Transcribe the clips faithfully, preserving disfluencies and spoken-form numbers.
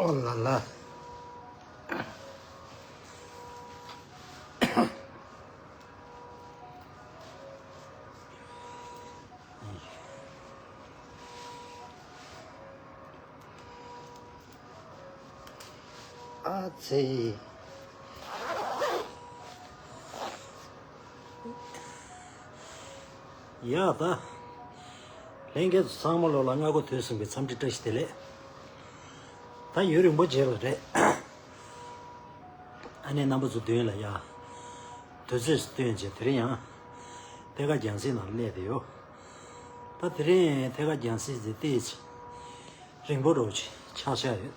ཨོ་ལ་ལ། ཨ་ཙི། ཡ་ད། ལྷན་རྒྱས་ཚོ་ཚང་མ་ལོ་ལ་སྔ་དགོང་དུས་གསུམ་གྱི་འཚམས་འདྲི་བཀྲ་ཤིས་བདེ་ལེགས། ད་ཡུན་རིང་པོ་རྗེས་ལ་རེད། ཨ་ནེ་རྣམ་པ་ཚོ་མདུན་ལ་ཡ། དུས་ཚོད་སུ་བསྟུན་བྱས་དེ་རིང་ཡང་། ཐད་ཀར་རྒྱང་སྲིང་ནང་སླེབས་བསྡད་ཡོད། ད་དེ་རིང་ཐད་ཀར་རྒྱང་སྲིང་དེ་ཏོག་ཙམ་རིང་པོ་འདྲ་བོ་ཅིག་ཆགས་ཆགས་ཡོད།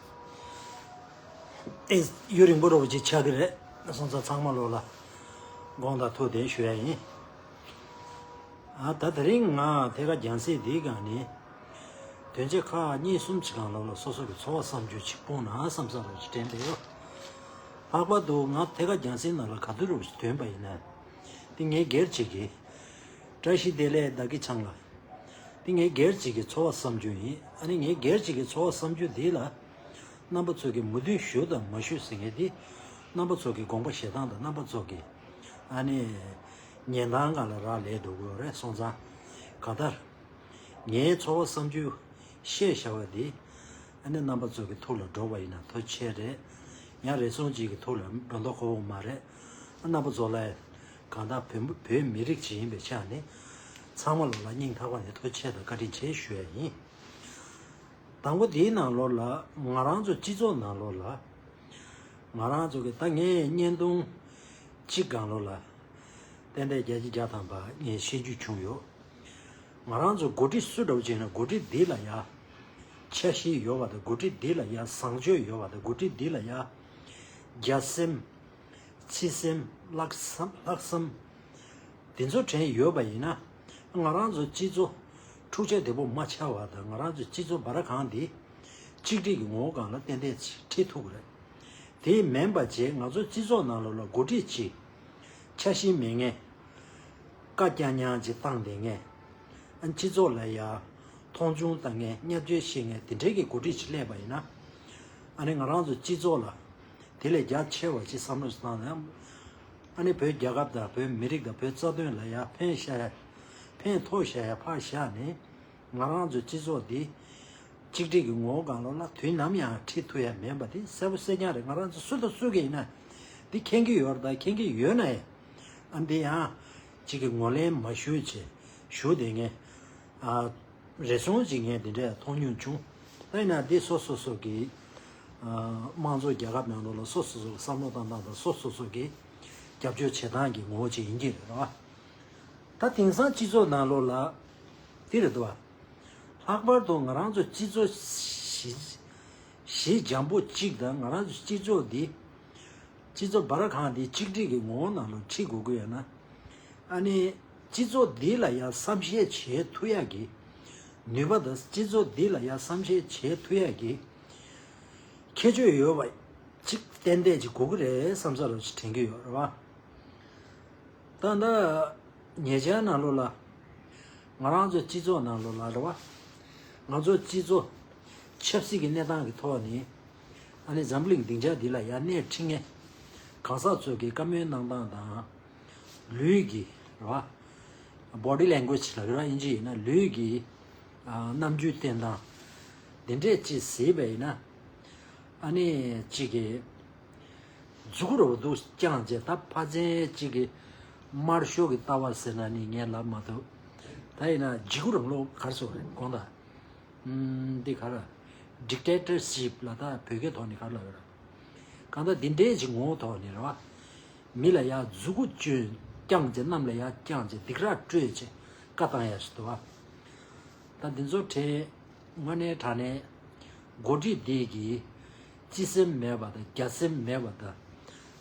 ཨེ། ཡུན་རིང་པོ་འདྲ་བོ་ཅིག་ཆགས་ཀྱི་རེད། སོང་ཙང་ཚང་མ་ལོ་ལ་དགོངས་དག་ཐུགས་བདེན་ཞུ་ཡ་ཡིན། ཨ། ད་དེ་རིང་ང་ཐད་ཀར་རྒྱང་སྲིང་འདིའི་སྒང་ནས་དོན་ཆེན་ཁག་གཉིས་གསུམ་ཅིག་སྒང་ལོ་ལ་སོ་སོ་གི་ཚོར་བ་བསམ་ཚུལ་ཅིག་སྤུངས་ན་བསམ་བསམ་འདྲ་བོ་ཅིག་དྲན་བསྡད་ཡོད། ལྷག་པར་དུ་ང་ཐད་ཀར་རྒྱང་སྲིང་ནང་ལ་ག་དུས་འདྲ་བོ་ཞིག་ཐོན་པ་ཡིན་ན། དེ་ངའི་སྒེར་གཅིག་གི། བཀྲ་ཤིས་བདེ་ལེགས་བདག་གིས་ཆང་ལ། འདི་ངའི་སྒེར་གཅིག་གི་ཚོར་བ་བསམ་རྒྱུ་ཡིན། ཨ་ནི་ངའི་སྒེར་གཅིག་གི་ཚོར་བ་བསམ་རྒྱུ་འདི་ལ། རྣམ་པ་ཚོ་གིས་མོས་མཐུན་ཞུ་དང་མ་ཞུ་ཟེར་མཁན་འདི། རྣམ་པ་ཚོ་གི་དགོངས་པ་བཞེས་སྟངས་དང་རྣམ་པ་ཚོ་གི། ཨ་ནི། ཉན་སྟངས་སྒང་ལ་རག་ལས་འགྲོ་གི་ཡོད་རེད། སོང་ཙང་། གང་ལྟར། ངའི་ཚོར་བ་བསམ་རྒྱུ། བཤད་བཞག་པ་འདི། ཨ་ནི་རྣམ་པ་ཚོ་གི་ཐུགས་ལ་འགྲོ་བ་ཡིན་ན་ཐུགས་རྗེ་ཆེ་རེད། ཡང་རེ་ཟུང་གཅིག་གི་ཐུགས་ལ་འགྲོ་མདོག་ཁོ་བོ་མ་རེད། ཨ། རྣམ་པ་ཚོ་ལ། གང་ལྟར་བོད་བོད་མི་རིགས་ཅིག་ཡིན་པའི་ཆ་ནས། ཚང་མ་ལོ་ལ་སྙིང་ཐག་པ་ནས་ཐུགས་རྗེ་ཆེ་དང་བཀའ་དྲིན་ཆེ་ཞུ་ཡ་ཡིན། དང་པོ་དེའི་ནང་ལོགས་ལ་ང་རང་ཚོ་སྤྱི་ཚོགས་ནང་ལོགས་ལ། ང་རང་ཚོ་གི་ད་ངས་བརྙན་ཐུང་གཅིག་སྒང་ལོགས་ལ། ཏན་ཏན་བརྒྱ་ཆ་བརྒྱ་ཐམ་པ་ངས་ཤེས་རྒྱུ་བྱུང་ཡོད། ང་རང་ཚོ་འགོ་ཁྲིད་སུ་འདྲ་བོ་ཅིག་ཡིན་ན་འགོ་ཁྲིད་འདི་ལ་ཡ། འཆར་གཞི་ཡོད་པ་དང་འགོ་ཁྲིད་འདི་ལ་ཡ་བཟང་སྤྱོད་ཡོད་པ་དང་འགོ་ཁྲིད་འདི་ལ་ཡ། རྒྱ་སེམས། བརྩེ་སེམས། ལྷག་བསམ། ལྷག་བསམ། དེ་ཚོ་དྲན་ཡོད་པ་ཡིན་ན། ང་རང་ཚོ་སྤྱི་ཚོགས་འཁྲུག་ཆ་དོད་པོ་མ་ཆགས་པ་དང་ང་རང་ཚོ་སྤྱི་ཚོགས་འབའ་ར་གང་དེ། གཅིག་སྒྲིལ་གྱི་ངོ་བོ་སྒང་ལ་ཏན་ཏན་ཁྲིད་ཐུབ་ཀྱི་རེད། དེ་མིན་པ་བྱས་ང་ཚོ་སྤྱི་ཚོགས་ནང་ལོགས་ལ་འགོ་ཁྲིད་ཅིག་འཆར་གཞི་མེད་མཁན། བཀའ་རྐྱང་རྐྱང་ཅིག་བཏང་བསྡད་མཁན། ཨ། སྤྱི་ཚོགས་ལ་ཡ། མཐོང་ཆུང་བཏང་མཁན། བརྙས་བཅོས་བྱེད་མཁན་དེ་འདྲའི་གི་འགོ་ཁྲིད་ཅིག་སླེབས་པ་ཡིན་ན། ཨ་ནི་ང་རང་ཚོ་སྤྱི་ཚོགས་ལ། དེ་ལས་རྒྱ་ཆེ་བ་ཅིག་བསམ་བློ་ཞིག་བཏང་ན། ཨ་ནི་བོད་རྒྱལ་ཁབ་དང་བོད་མི་རིགས་དང་བོད་རྩ་དོན་ལ་ཡ་ཕན་ཤ་ཡ། ཕན་ཐོགས་ཤ་ཡ་ཕར་བཞག་ནས། ང་རང་ཚོའི་སྤྱི་ཚོགས་འདི་གཅིག་སྒྲིལ་གྱི་ངོ་བོ་སྒང་ལོགས་ལ་དུས་ནམ་ཡང་ཁྲིད་ཐུབ་ཡ་མིན་པ་དེ་གསལ་པོ་གསལ་རྐྱང་རེད། ང་རང་ཚོ་སུ་དང་སུ་གིས་ཡིན་ན་འདི་མཁྱེན་གྱི་ཡོད་རེད། ད་མཁྱེན་གྱི་ཡོད་ན་ཡང་། ཨ། འདི་ཡང་གཅིག་གི་ངོས་ལེན་མ་ཞུས་བྱས་ཞུ་བསྡད་མཁན། ཨ། རེ་ཟུང་ཅིག་ངས་འདི་འདྲ་མཐོང་མྱོང་བྱུང་། ད་ཡིན་ན་འདི་སོ་སོ་སོ་གི། ཨ། དམངས་གཙོ་རྒྱལ་ཁབ་ནང་ལོགས་ལ་སོ་སོ་སོ་གི་བསམ་བློ་བཏང་སྟངས་དང་སོ་སོ་སོ་གི་རྒྱབ་སྐྱོར་བྱེད་སྟངས་ཀྱི་ངོ་བོ་ཅིག་ཡིན་གྱི་རེད་བ། ད་དེང་སང་སྤྱི་ཚོགས་ནང་ལོགས་ལ་དེ་རེད་འདུག་བ། ལྷག་པར་དུ་ང་རང་ཚོ་སྤྱི་ཚོགས་ཞི་ཞི་འཇམ་པོ་གཅིག་དང་ང་རང་ཚོ་སྤྱི་ཚོགས་འདི། སྤྱི་ཚོགས་འབའ་ར་གང་འདི་གཅིག་སྒྲིལ་གྱི་ངོ་བོ་ནང་ལ་ཁྲིད་དགོས་ཀྱི་ཡོད་ན། ཨ་ནི། སྤྱི་ཚོགས་འདི་ལ་ཡང་བསམ་ཤེས་བྱེད་ཐུབ་ཡག་གི་ནུས་པ་དང་སྤྱི་ཚོགས་འདི་ལ་ཡང་བསམ་ཤེས་བྱེད་ཐུབ་ཡག་གི་ཁྱད་ཆོས་ཡོད་པ་ཅིག་ཏན་ཏན་ཅིག་དགོས་ཀྱི་རེད་བསམ་ས་རུ་ཅིག་དྲན་གྱི་ཡོད་རེད་བ། ད་ལྟ་ཉེ་ཆར་ནང་ལོགས་ལ་ང་རང་ཚོ་སྤྱི་ཚོགས་ནང་ལོགས་ལ་རེད་བ། ང་ཚོ་སྤྱི་ཚོགས་ཆབ་སྲིད་ཀྱི་གནས་སྟངས་ཀྱི་ཐོག་ནས་ཨ་ནི་འཛམ་གླིང་སྡིངས་ཆ་འདི་ལ་ཡར་སྣེ་ཁྲིད་མཁན་གང་ཟག་ཚོ་གི་བཀའ་མོལ་གནང་སྟངས་དང་། ལུས་ཀྱི་རེད་བ། body language ལབ་ཀྱི་རེད་བ། ཨིན་ཇི་ཡིན་ན་ལུས་ཀྱི་ཨ། རྣམ་འགྱུར་བསྟན་སྟངས་འདི་འདྲས་ཅིག་གཟིགས་པ་ཡིན་ན། ཨ་ནི་གཅིག་གི་མཛུ་གུ་རུ་འདུག་བརྐྱངས་བྱས། ད་ཕ་ཚན་གཅིག་གི་དམར་ཤོག་གི་ལྟ་བ་ཟེར་ན་ནི་ངས་ལབ་མ་ཐུབ། ད་ཡིན་ན་འཇིགས་སྐུལ་རིང་ལུགས་ག་རེ་ཟེར་དགོས་རེད་དགོངས་དག། ཨུམ། འདི་ག་རེ། dictatorship ལ་ད་བོད་སྐད་ཐོག་ནས་ག་རེ་ལབ་ཡོད་རེད། གང་ལྟར་འདི་འདྲའི་ཅིག་ངོ་བོ་ཐོག་ནས་རེད་བ། མི་ལ་ཡ་མཛུ་གུ་བསྐྱོན་བརྐྱངས་བྱས། གནམ་ལ་ཡ་བརྐྱངས་བྱས་སྡིགས་ར་སྤྲོད་བྱས་བཀའ་བཏང་ཡ་ཞིག་འདུག་བ། ད་འདི་ཚོ་དྲན། དངོས་གནས་དྲང་གནས་འགོ་ཁྲིད་འདི་གིས་སྤྱི་སེམས་མེད་པ་དང་རྒྱ་སེམས་མེད་པ་དང་།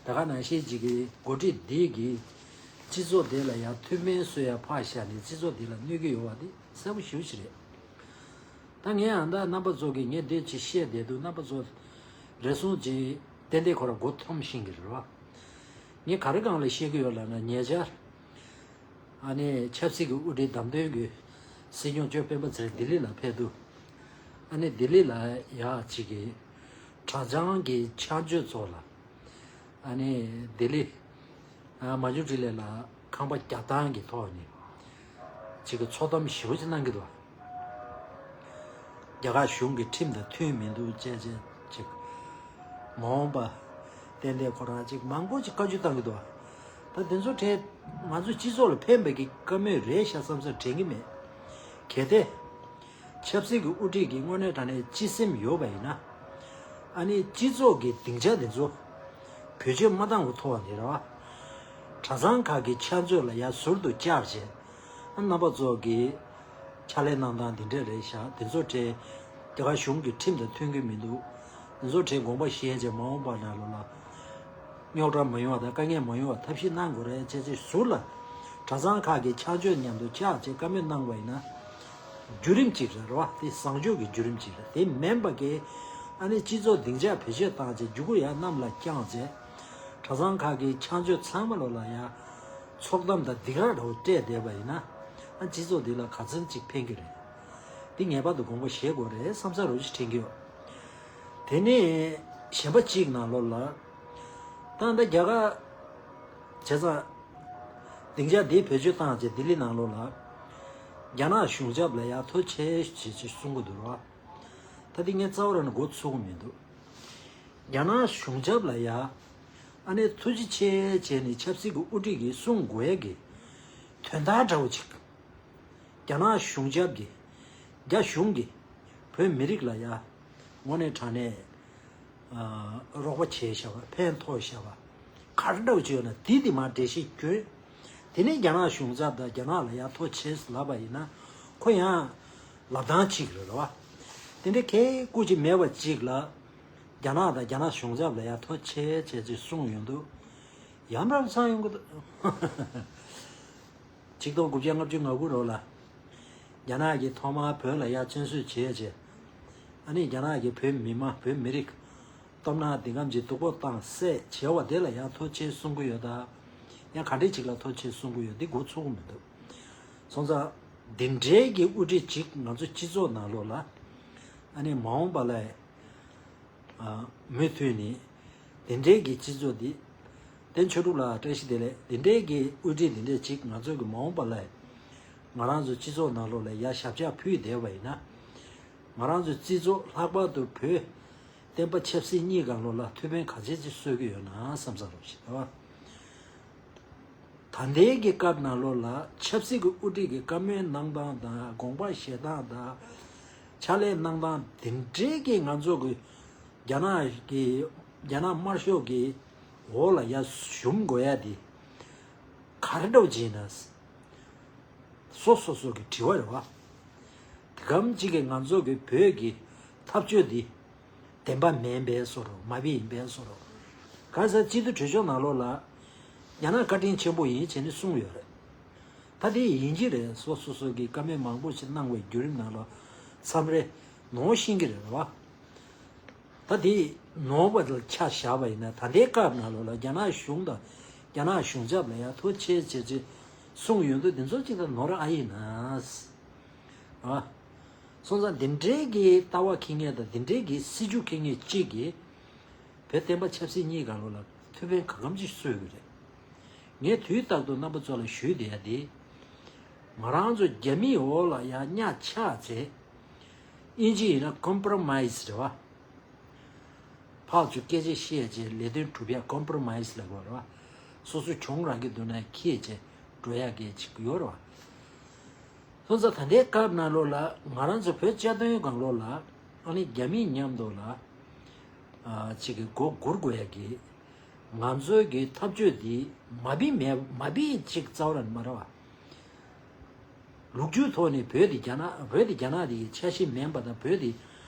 ད་ག་ནང་བཞིན་ཅིག་གི་འགོ་ཁྲིད་འདི་གིས་སྤྱི་ཚོགས་འདི་ལ་ཡ་ཐུགས་ཕན་གསོས་ཡ་ཕར་བཞག་ནས་སྤྱི་ཚོགས་འདི་ལ་གནོད་ཀྱི་ཡོད་པ་འདི་གསལ་པོ་ཞེ་པོ་ཅིག་རེད། ད་ངས་ཨ་ད་རྣམ་པ་ཚོ་གིས་ངས་འདི་ཅིག་བཤད་བསྡད་དུས་རྣམ་པ་ཚོ་རེ་ཟུང་ཅིག་ཏན་ཏན་ཁོ་རང་མགོ་འཐོམ་ཤེས་ཀྱི་རེད་བ། ངས་ག་རེ་སྒང་ལ་བཤད་ཀྱི་ཡོད་ལབ་ན། ཉེ་ཆར་ཨ་ནི་ཆབ་སྲིད་ཀྱི་དབུ་ཁྲིད་བདམས་ཐོན་གྱི་སྲིད་སྐྱོང་ཇོ་སྤེན་པ་ཚེ་རིང་ལྡི་ལི་ལ་ཕེབས་དུས། ཨ་ནི་ལྡི་ལི་ལ་ཡ་ཅིག་གི་ གྲྭ་ཚང་གི་ཕྱག་མཆོད་ཚོགས་ལ། ཨ་ནི་ལྡི་ལི། ཨ་མ་འཇུ་འཕྲིན་ལས་ལགས་ཁང་པ་རྒྱག་སྟངས་ཀྱི་ཐོག་ནས་ཅིག་གི་ཚོགས་གཏམ་ཞེ་པོ་ཅིག་གནང་གི་འདུག་རྒྱ་གར་གཞུང་གི་ཁྲིམས་དང་མཐུན་མི་འདུག་ཅེས་ཅེས་ཅིག་མ་འོངས་པ་ཏན་ཏན་ཁོ་རང་ཅིག་མང་པོ་ཅིག་བཀའ་བཀྱོན་བཏང་གི་འདུག་ད་དེ་ཚོ་གྲས་ང་ཚོ་སྤྱི་ཚོགས་ལ་ཕན་པའི་གི་བཀའ་མོལ་རེད་ཤག་བསམ་ས་དྲན་གི་མེད། གལ་ཏེ། ཆབ་སྲིད་ཀྱི་དབུ་ཁྲིད་ཀྱིས་དངོས་གནས་དྲང་གནས་སྤྱི་སེམས་ཡོད་པ་ཡིན་ན། ཨ་ནི་སྤྱི་ཚོགས་ཀྱི་སྡིངས་ཆ་དེ་ཚོ་བེད་སྤྱོད་མ་བཏང་བ་ཐོག་ནས་རེད་བ། གྲྭ་ཚང་ཁག་གི་ཕྱག་མཛོད་ལ་ཡར་ཟུར་དུ་བཅར་བྱས། ཨ་རྣམ་པ་ཚོ་གི་ཕྱག་ལས་གནང་སྟངས་འདི་འདྲ་རེད་ཤག་དེ་ཚོ་གྲས་རྒྱ་གར་གཞུང་གི་ཁྲིམས་དང་མཐུན་གྱི་མི་འདུག་དེ་ཚོ་གྲས་དགོངས་པ་བཞེས་བྱས་མ་འོངས་པ་ནང་ལོགས་ལ། རྙོག་དྲ་མ་ཡོང་བ་དང་དཀའ་ངལ་མ་ཡོང་བ་ཐབས་ཤེས་གནང་དགོས་རེད་ཅེས་ཅེས་ཟུར་ལ། གྲྭ་ཚང་ཁག་གི་ཕྱག་མཆོད་མཉམ་དུ་ཕྱག་ཅེས་བཀའ་མོལ་གནང་བ་ཡིན་ན། བརྒྱུད་རིམ་གཅིག་རེད་རོ། དེ་བཟང་སྤྱོད་ཀྱི་བརྒྱུད་རིམ་གཅིག་རེད། དེ་མིན་པ་གི་ཨ་ནི་སྤྱི་ཚོགས་སྡིངས་ཆ་བེད་སྤྱོད་བཏང་བྱས་རྒྱུ་གུ་ཡར་གནམ་ལ་བརྐྱངས་བྱས། གྲྭ་ཚང་ཁག་གི་ཕྱག་མཆོད་ཚང་མ་ལོ་ལ་ཡ་ཚོགས་གཏམ་དང་སྡིགས་ར་འདྲ་བོ་སྤྲད་བསྡད་པ་ཡིན་ན། ཨ་སྤྱི་ཚོགས་འདི་ལ་ག་ཚོད་ཅིག་ཕན་གི་རེད། འདི་ངེས་པར་དུ་དགོངས་པ་བཞེས་དགོས་རེད་བསམ་ས་རོ་ཞིག་དྲན་གི་ཡོད། དེ་ནས་གཞན་པ་གཅིག་ནང་ལོགས་ལ། ད་ལྟ་རྒྱ་གར་བྱས་ཙང་སྡིངས་ཆ་འདི་བེད་སྤྱོད་བཏང་བྱས་ལྡི་ལི་ནང་ལོགས་ལ། རྒྱ་ནག་གཞུང་ཞབས་ལ་ཡར་ཐུགས་རྗེ་ཆེ་ཞེས་གསུང་གི་འདུག་རོ། ད་འདི་ངས་རྩ་བ་རང་ནས་མགོ་ཚོས་ཀྱི་མི་འདུག་རྒྱ་ནག་གཞུང་ཞབས་ལ་ཡར་ཨ་ནི་ཐུགས་རྗེ་ཆེ་བྱས་ནས་ཆབ་སྲིད་ཀྱི་དབུ་ཁྲིད་ཀྱིས་གསུང་དགོས་ཡ་གི་དོན་དག་འདྲ་བོ་ཅིག་རྒྱ་ནག་གཞུང་ཞབས་ཀྱིས། རྒྱ་གཞུང་གིས་བོད་མི་རིགས་ལ་ཡ་དངོས་གནས་དྲང་གནས་ཨ་རོགས་པ་བྱས་བཞག་པ་ཕན་ཐོགས་བཞག་པ་ག་རེ་འདྲ་བོ་ཅིག་ཡོད་ན་དེ་དེ་མར་འགྲེལ་བཤད་སྐྱོན། དེ་ནས་རྒྱ་ནག་གཞུང་ཚབ་དང་རྒྱ་ནག་ལ་ཡ་ཐུགས་རྗེ་ཆེ་ལབ་པ་ཡིན་ན་ཁོ་ཡང་ལབ་སྟངས་གཅིག་རེད་རེད་བ། དེ་འདྲའི་ཁེ་སྐུ་ཅིག་མེད་པ་ཅིག་ལ་རྒྱ་ནག་དང་རྒྱ་ནག་གཞུང་ཚབ་ལ་ཡ་ཐུགས་རྗེ་ཆེ་ཅེས་གསུངས་ཡོང་དུས་ཡམ་རམ་སང་ཡོང་གི་འདུག་ཆིག་སྟོང་དགུ་བརྒྱ་ལྔ་བཅུ་ང་དགུ་ལོ་ལ། རྒྱ་ནག་གིས་ཐོག་མར་བོད་ལ་ཡར་བཙན་བཟུང་བྱས་རྗེས། ཨ་ནི་རྒྱ་ནག་གིས་བོད་མི་མང་བོད་མི་རིགས། སྟོབས་ན་འདི་གམ་གྱི་སྡུག་པོ་བཏང་བསད་བྱས་པ་དེ་ལ་ཡང་ཐུགས་རྗེ་ཆེ་གསུང་གི་ཡོད་ད། ཡང་ག་འདྲས་ཅིག་ལ་ཐུགས་རྗེ་ཆེ་གསུང་གི་ཡོད་འདི་མགོ་ཚོས་ཀྱི་མི་འདུག་སོང་ཙང་། འདི་འདྲའི་གི་དབུ་ཁྲིད་ཅིག་ང་ཚོ་སྤྱི་ཚོགས་ནང་ལོགས་ལ། ཨ་ནི་མ་འོངས་པ་ལ། མུ་མཐུད་ནས་དེ་འདྲའི་གི་སྤྱི་ཚོགས་འདི། བསྟན་ཆོས་གྲུབ་ལགས་བཀྲ་ཤིས་བདེ་ལེགས། དེ་འདྲའི་གི་དབུ་ཁྲིད་དེ་འདྲས་ཅིག་ང་ཚོ་གི་མ་འོངས་པ་ལ་ང་རང་ཚོ་སྤྱི་ཚོགས་ནང་ལོགས་ལ་ཡ་ཞབས་ཕྱག་ཕུལ་བསྡད་པ་ཡིན་ན། ང་རང་ཚོའི་སྤྱི་ཚོགས་ལྷག་པར་དུ་བོད་བསྟན་པ་ཆབ་སྲིད་གཉིས་སྒང་ལོགས་ལ་ཐུགས་ཕན་ག་ཚད་ཅིག་གསོས་ཀྱི་ཡོད་ན་བསམ་ས་རོགས་ཞེས་པ། ད་ལྟའི་གི་སྐབས་ནང་ལོགས་ལ་ཆབ་སྲིད་ཀྱི་དབུ་ཁྲིད་ཀྱི་བཀའ་མོལ་གནང་སྟངས་དང་དགོངས་པ་བཞེས་སྟངས་དང་། ཕྱག་ལས་གནང་སྟངས་དེ་འདྲའི་གི་ང་ཚོ་གི་རྒྱ་ནག་གི་རྒྱ་ནག་དམར་ཤོག་གི་འོག་ལ་ཡར་ཞུགས་དགོས་ཡ་དེ་ག་རེ་འདྲ་བོ་ཅིག་ཡིན་ན། སོ་སོ་སོ་གི་དྲི་བ་རེད་བ། དེ་གམ་གཅིག་གི་ང་ཚོ་གི་བོད་ཀྱི་འཐབ་རྩོད་འདི་བདེན་པ་མིན་པའི་བཟོ་འདྲ་མ་བི་ཡིན་པའི་བཟོ་འདྲ། གང་ཟེར་སྤྱི་འཐུས་གྲོས་ཚོགས་ནང་ལོགས་ལ་རྒྱ་ནག་བཀའ་དྲིན་ཆེན་པོ་ཡིན་བྱས་ནས་གསུངས་ཡོད་རེད། ད་དེ་ཡིན་གྱི་རེད། སོ་སོ་སོ་གི་བཀའ་མོལ་མང་པོ་ཞིག་གནང་བའི་བརྒྱུད་རིམ་ནང་ལ་མཚམས་རེ་ནོར་ཤེས་ཀྱི་རེད་བ། ད་དེ་ནོར་བ་ལ་ཆ་བཞག་པ་ཡིན་ན་ད་ལྟའི་སྐབས་ནང་ལོགས་ལ་རྒྱ་ནག་གཞུང་དང་རྒྱ་ནག་གཞུང་ཞབས་ལ་ཡང་ཐུགས་རྗེ་ཆེ་ཅེས་གསུངས་ཡོང་དུས་འདི་ཚོ་གཅིག་ལ་ནོར་ཨ་ཡིན་ན། ཨ། སོང་ཙང་འདི་འདྲའི་གི་ལྟ་བ་འཁྱེར་མཁན་དང་འདི་འདྲའི་གི་སྲིད་བྱུས་འཁྱེར་མཁན་གཅིག་གིས་བོད་བསྟན་པ་ཆབ་སྲིད་གཉིས་སྒང་ལོགས་ལ་ཐུགས་ཕན་ག་གམ་ཅིག་གསོས་ཀྱི་རེད། ངས་དུས་རྟག་ཏུ་རྣམ་པ་ཚོ་ལ་ཞུས་བསྡད་ཡ་དེ། ང་རང་ཚོ་རྒྱ་མིའི་འོག་ལ་ཡ་གཉའ་ཆག་ཚེ། ཨིན་ཇི་ཡིན་ན་ཀོམ་པོ་རོ་མའི་སི་རེད་བ། ཕར་ཚུར་སྐད་ཆ་བཤད་བྱས་ལས་དོན་སྒྲུབ་ཡ་ཀོམ་པོ་རོ་མའི་སི་ལབ་དགོས་རེད་བ། སོ་སོ་གྱོང་རག་གི་འདུག་ན་འཁྱེར་བྱས་འགྲོ་ཡ་གི་ཅིག་ཡོད་རེད་བ། སོང་ཙང་ད་ལྟའི་སྐབས་ནང་ལོགས་ལ་ང་རང་ཚོ་བོད་རྒྱ་དོན་སྒང་ལོགས་ལ་ཨ་ནི་རྒྱ་མིའི་མཉམ་དུ་ལ་ཨ་ཅིག་གི་མགོ་སྒུར་དགོས་ཡ་གི་ང་ཚོའི་གི་འཐབ་རྩོད་འདི་མ་བི་མེད་མ་བི་ཅིག་རྩ་བ་རང་མ་རེད་བ། ལོ་རྒྱུས་ཐོག་ནས་བོད་དེ་རྒྱ་ནག་བོད་དེ་རྒྱ་ནག་དེ་གི་ཆ་ཤས་མིན་པ་དང་བོད་དེ་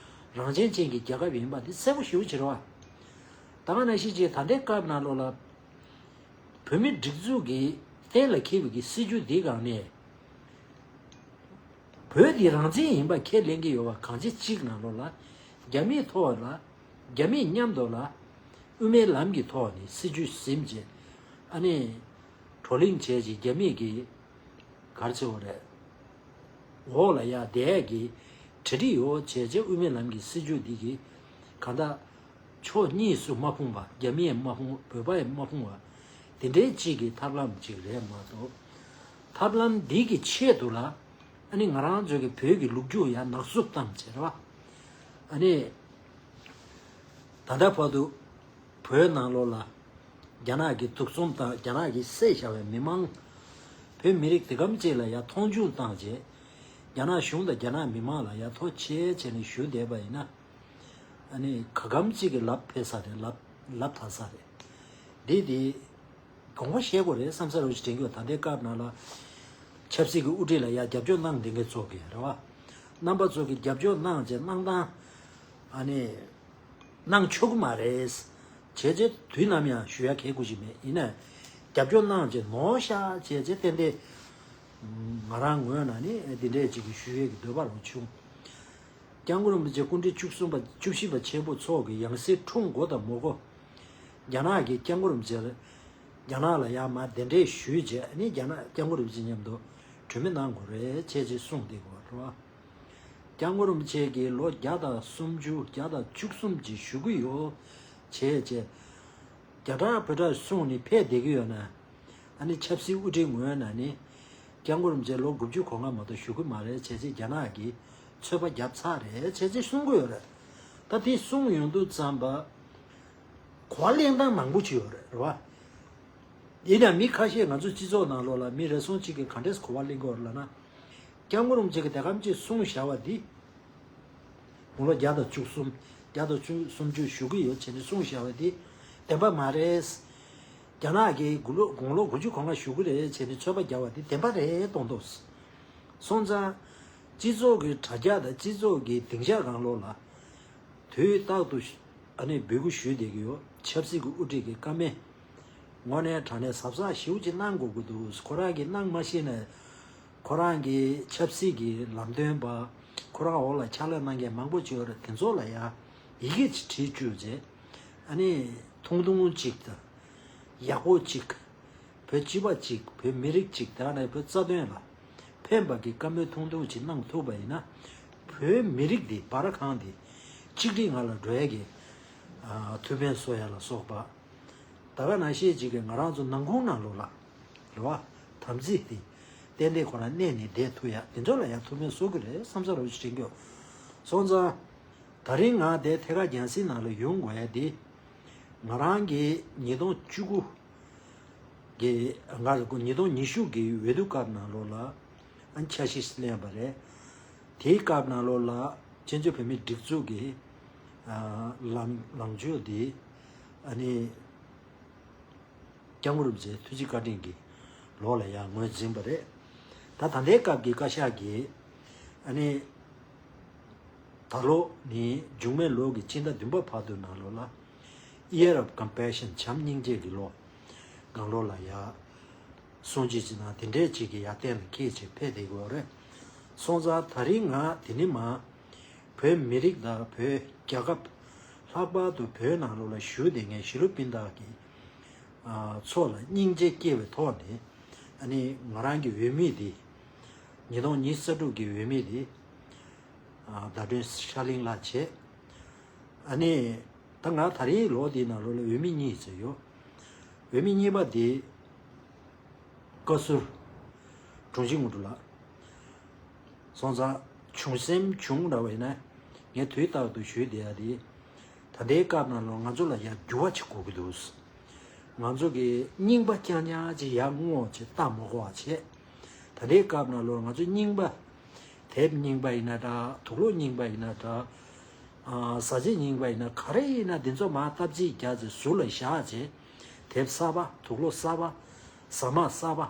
རང་བཙན་ཅན་གྱི་རྒྱལ་ཁབ་ཡིན་པ་དེ་གསལ་པོ་ཞེ་པོ་ཅིག་རེད་བ། ད་ག་ནང་བཞིན་ཅིག་ད་ལྟའི་སྐབས་ནང་ལོགས་ལ་བོད་མི་སྒྲིག་འཛུགས་ཀྱི་གཏན་ལ་འཁེལ་བའི་གི་སྲིད་བྱུས་འདི་སྒང་ནས་བོད་དེ་རང་བཙན་ཡིན་པ་ཁས་ལེན་གྱི་ཡོད་པ་གང་ཅི་གཅིག་ནང་ལོགས་ལ་རྒྱ་མིའི་ཐོག་ལ་རྒྱ་མིའི་མཉམ་དུ་ལ་དབུ་མའི་ལམ་གྱི་ཐོག་ནས་སྲིད་བྱུས་ཟིན་བྱས་ཨ་ནི་བགྲོ་གླེང་བྱས་རྗེས་རྒྱ་མིའི་གི་ག་རེ་ཟེར་བ་རེད། འོག་ལ་ཡ་བསྡད་ཀྱི་གྲ་སྒྲིག་ཡོད་བྱས་རྗེས་དབུ་མའི་ལམ་གྱི་སྲིད་བྱུས་འདི་གི་གང་ལྟར་ ཕྱོགས་གཉིས་སུ་མ་ཕུང་བ། རྒྱ་མི་ཡང་མ་ཕུང་། བོད་པ་ཡང་མ་ཕུང་བ། དེ་འདྲའི་གཅིག་གི་ཐབས་ལམ་གཅིག་རེད་མ་གཏོགས། ཐབས་ལམ་འདི་གི་ཆེད་དུ་ལ་ཨ་ནི་ང་རང་ཚོ་གི་བོད་ཀྱི་ལོ་རྒྱུས་ཡང་ནག་བསུབ་བཏང་བྱས་རེད་བ། ཨ་ནི་ད་ལྟ་བར་དུ་བོད་ནང་ལོགས་ལ་རྒྱ་ནག་གི་དུག་གསུམ་དང་རྒྱ་ནག་གིས་བསད་བཞག་པའི་མི་མང་། བོད་མི་རིགས་དེ་གམ་གཅིག་ལ་ཡང་མཐོང་ཆུང་བཏང་རྗེས། རྒྱ་ནག་གཞུང་དང་རྒྱ་ནག་མི་མང་ལ་ཡང་ཐུགས་རྗེ་ཆེ་ནས་ཞུ་བསྡད་པ་ཡིན་ན། ཨ་ནི་ག་གམ་གཅིག་གི་ལབ་ཕེབས་ས་རེད། ལབ་ལབ་དག་ས་རེད། འདི་འདི་དགོངས་པ་བཞེས་དགོས་རེད་བསམ་ས་རུ་ཞིག་དྲན་གྱི་ཡོད། ད་ལྟའི་སྐབས་ནང་ལ་ཆབ་སྲིད་ཀྱི་དབུ་ཁྲིད་ལ་ཡང་རྒྱབ་སྐྱོར་གནང་བསྡད་མཁན་ཚོ་གི་རེད་བ། རྣམ་པ་ཚོ་གི་རྒྱབ་སྐྱོར་གནང་བྱས་གནང་སྟངས་ཨ་ནི་གནང་ཆོག་གི་མ་རེད། བྱས་རྗེས་དུས་ནམ་ཡང་ཞུ་ཡ་གལ་དགོས་ཀྱི་མེད། ཡིན་ནའི་རྒྱབ་སྐྱོར་གནང་བྱས་ནོར་ཤག་བྱས་རྗེས་ཏན་ཏན་ང་རང་ངོས་ནས་ནི་འདི་འདྲས་ཅིག་གི་ཞུ་ཡས་ཀྱི་འདོད་པ་རང་བྱུང་། སྐྱབས་མགོན་རིན་པོ་ཆེ་སྐུ་ཕྲེང་བཅུ་གསུམ་པ་བཅུ་བཞི་པ་ཆེན་པོ་མཆོག་གི་ཡང་སྲིད་འཁྲུངས་གོ་དང་མོ་གོ། རྒྱ་ནག་གིས་སྐྱབས་མགོན་རིན་པོ་ཆེ་ལ་རྒྱ་ནག་ལ་ཡར་མར་གདན་འདྲེན་ཞུས་རྗེས་ནི་རྒྱ་ནག་སྐྱབས་མགོན་རིན་པོ་ཆེ་མཉམ་དུ་གྲོས་མོལ་གནང་དགོས་རེད་བྱས་རྗེས་གསུངས་བསྡད་དགོས་རེད་བ། སྐྱབས་མགོན་རིན་པོ་ཆེ་གིས་ལོ་བརྒྱ་དང་སུམ་ཅུ་བརྒྱ་དང་བཅུ་གསུམ་ཅིག་བཞུགས་ཀྱི་ཡོད་བྱས་རྗེས། རྒྱ་གྲགས་བོད་གྲགས་གསུངས་ནས་ཕེབས་བསྡད་ཀྱི་ཡོད་ན། ཨ་ནི་ཆབ་སྲིད་དབུ་ཁྲིད་ངོས་ནས་ནི། སྐྱབས་མགོན་རིན་པོ་ཆེ་ལོ་དགུ་བཅུ་གོ་ལྔ་མ་གཏོགས་བཞུགས་ཀྱི་མ་རེད་བྱས་རྗེས་རྒྱ་ནག་གིས་ཚོད་དཔག་བརྒྱབ་ཚར་རེད་བྱས་རྗེས་གསུང་གི་ཡོད་རེད། ད་དེ་གསུང་ཡོང་དུས་ཙམ་པ། གོ་བ་གླེང་སྟངས་མང་པོ་ཅིག་ཡོད་རེད་རེད་བ། ཡིན་ཡང་མི་ཁ་ཤས་ང་ཚོའི་སྤྱི་ཚོགས་ནང་ལོགས་ལ་མི་རེ་ཟུང་གཅིག་གིས་ག་འདྲས་གོ་བ་གླེང་གི་ཡོད་རེད་ལབ་ན། སྐྱབས་མགོན་རིན་པོ་ཆེ་གིས་དེ་གམ་ཅིག་གསུངས་བཞག་པ་འདི། དགུང་ལོ་བརྒྱ་དང་བཅུ་གསུམ། བརྒྱ་དང་བཅུ་སུམ་ཅུ་བཞུགས་ཀྱི་ཡོད་བྱས་ནས་གསུངས་བཞག་པ་འདི་བདེན་པ་མ་རེད། རྒྱ་ནག་གིས་དགུང་ལོ་དགུང་ལོ་དགུ་བཅུ་གོ་ལྔ་བཞུགས་ཀྱི་རེད་བྱས་ནས་ཚོད་དཔག་བརྒྱབ་པ་འདི་བདེན་པ་རེད་མཐོང་འདུག་སོང་ཙང་། སྤྱི་ཚོགས་ཀྱི་དྲ་རྒྱ་དང་སྤྱི་ཚོགས་ཀྱི་སྡིངས་ཆ་སྒང་ལོགས་ལ། དུས་རྟག་ཏུ་ཨ་ནི་འབོད་སྐུལ་ཞུས་བསྡད་ཀྱི་ཡོད། ཆབ་སྲིད་ཀྱི་དབུ་ཁྲིད་ཀྱི་བཀའ་མོལ། དངོས་གནས་དྲང་གནས་གཟབ་གཟབ་ཞེ་པོ་ཅིག་གནང་དགོས་ཀྱི་འདུག་ཁོ་རང་གིས་གནང་མ་ཤེས་ན། ཁོ་རང་གི་ཆབ་སྲིད་ཀྱི་ལམ་སྟོན་པ། ཁོ་རང་འོག་ལ་ཕྱག་ལས་གནང་མཁན་མང་པོ་ཅིག་ཡོད་རེད། དེ་ཚོ་ལ་ཡང་ཡི་གེ་ཅིག་བྲིས་བཅུག་རྗེས། ཨ་ནི་ཐུང་ཐུང་ཅིག་དང་། ཡག་པོ་ཅིག་བོད་སྤྱི་པ་ཅིག་བོད་མི་རིགས་ཅིག་དེ་ནས་བོད་རྩ་དོན་ལ་ཕན་པ་གི་བཀའ་མོལ་ཐུང་ཐུང་ཅིག་གནང་ཐུབ་པ་ཡིན་ན། བོད་མི་རིགས་འདི་སྦ་ར་ཁང་འདི་གཅིག་སྒྲིལ་ངང་ལ་འགྲོ་ཡས་ཀྱི་ཨ་ཐུགས་ཕན་གསོ་ཡ་ལ་སོགས་པ། ད་ག་ནང་བཞིན་ཅིག་གི་ང་རང་ཚོ་ནང་ཁུལ་ནང་ལོགས་ལ་རེད་བ། དམ་ཚིག་འདི་ཏན་ཏན་ཁོ་རང་གནས་ནས་བསྡད་ཐུབ་ཡ་དེ་ཚོ་ལ་ཡང་ཐུགས་ཕན་གསོ་གི་རེད་བསམ་ས་རུ་ཞིག་དྲན་གྱི་ཡོད། སོང་ཙང་། ད་རིང་ང་དེ་ཐད་ཀར་རྒྱང་སྲིང་ནང་ལ་ཡོང་དགོས་ཡ་དེ། ང་རང་གི་ཉིས་སྟོང་བཅུ་དགུ་གི་ང་རེ་སྐོར་ཉིས་སྟོང་ཉི་ཤུ་གི་འོས་བསྡུ་སྐབས་ནང་ལོགས་ལ་ཨ་འཆར་གཞི་ལེན་པ་རེད། དེའི་སྐབས་ནང་ལོགས་ལ་བཙན་བྱོལ་བོད་མིའི་སྒྲིག་འཛུགས་ཀྱི་ཨ་ལམ་ལངས་ཕྱོགས་དེ་ཨ་ནི། སྐྱབས་མགོན་རིན་པོ་ཆེའི་ཐུགས་རྗེ་བཀའ་དྲིན་གྱི་ལོགས་ལ་ཡང་ངོས་འཛིན་པ་རེད། ད་ད་ལྟའི་སྐབས་ཀྱི་བཀའ་ཤག་གིས་ཨ་ནི་ད་ལོ་ནི་འབྱུང་མེད་ལོ་གི་སྤྱི་ཟླ་བདུན་པ་བར་དུ་ནང་ལོགས་ལ་Year of Compassion བྱམས་སྙིང་རྗེ་གི་ལོ་སྒང་ལོགས་ལ་ཡང་སྲུང་བརྩི་ཅིག་ནང་དེ་འདྲས་ཅིག་གི་ཡར་སྟེང་ལ་འཁྱེར་བྱས་ཕེབས་བསྡད་ཀྱི་ཡོད་རེད། སོང་ཙང་ད་རིང་ང་དེ་ནི་མ། བོད་མི་རིགས་དང་བོད་རྒྱལ་ཁབ། ལྷག་པར་དུ་བོད་ནང་ལོགས་ལ་བཞུགས་བསྡད་མཁན་གཞིས་ལུས་སྤུན་ཟླ་གི་ཨ་ཚོ་ལ་སྙིང་རྗེ་སྐྱེ་བའི་ཐོག་ནས་ཨ་ནི་ང་རང་གི་འོས་མི་དེ་ཉིས་སྟོང་ཉི་ཤུ་རྩ་དྲུག་གི་འོས་མི་དེ་ཨ་ཟླ་སྒྲོན་ཤར་གླིང་ལགས་བྱས། ཨ་ནི་ད་ང་ད་རེས་ལོ་འདིའི་ནང་ལོགས་ལ་འོས་མི་གཉིས་བྱས་ཡོད། འོས་མི་གཉིས་པ་དེ། བཀའ་ཟུར་དྲུང་ཆེ་དངོས་གྲུབ་ལགས། སོང་ཙང་བྱུང་སེམས་བྱུང་འདྲ་བ་ཡིན་ན་ངས་དུས་རྟག་ཏུ་ཞུས་བསྡད་ཡ་དེ། ད་ལྟའི་སྐབས་ནང་ལོགས་ང་ཚོ་ལ་ཡར་འགྱུར་བ་ཅིག་དགོས་ཀྱི་འདུག་ང་ཚོ་གི་རྙིང་པ་རྐྱང་རྐྱང་ཅིག་ཡར་སྔོག་ཅིག་ལྟ་མ་དགོས་པ་བྱས། ད་ལྟའི་སྐབས་ནང་ལོགས་ང་ཚོ་རྙིང་པ། དེབ་རྙིང་པ་ཡིན་ན་འདྲ། དུག་ལོག་རྙིང་པ་ཡིན་ན་འདྲ། ཨ་ཟ་ཆས་རྙིང་པ་ཡིན་ན་ག་རེ་ཡིན་ན་འདི་ཚོ་མར་བཏབ་རྩིས་རྒྱག་ཚེ་ཟུར་ལ་བཞག་བྱས། དེབ་གསར་པ། དུག་ལོག་གསར་པ། ཟ་མ་གསར་པ།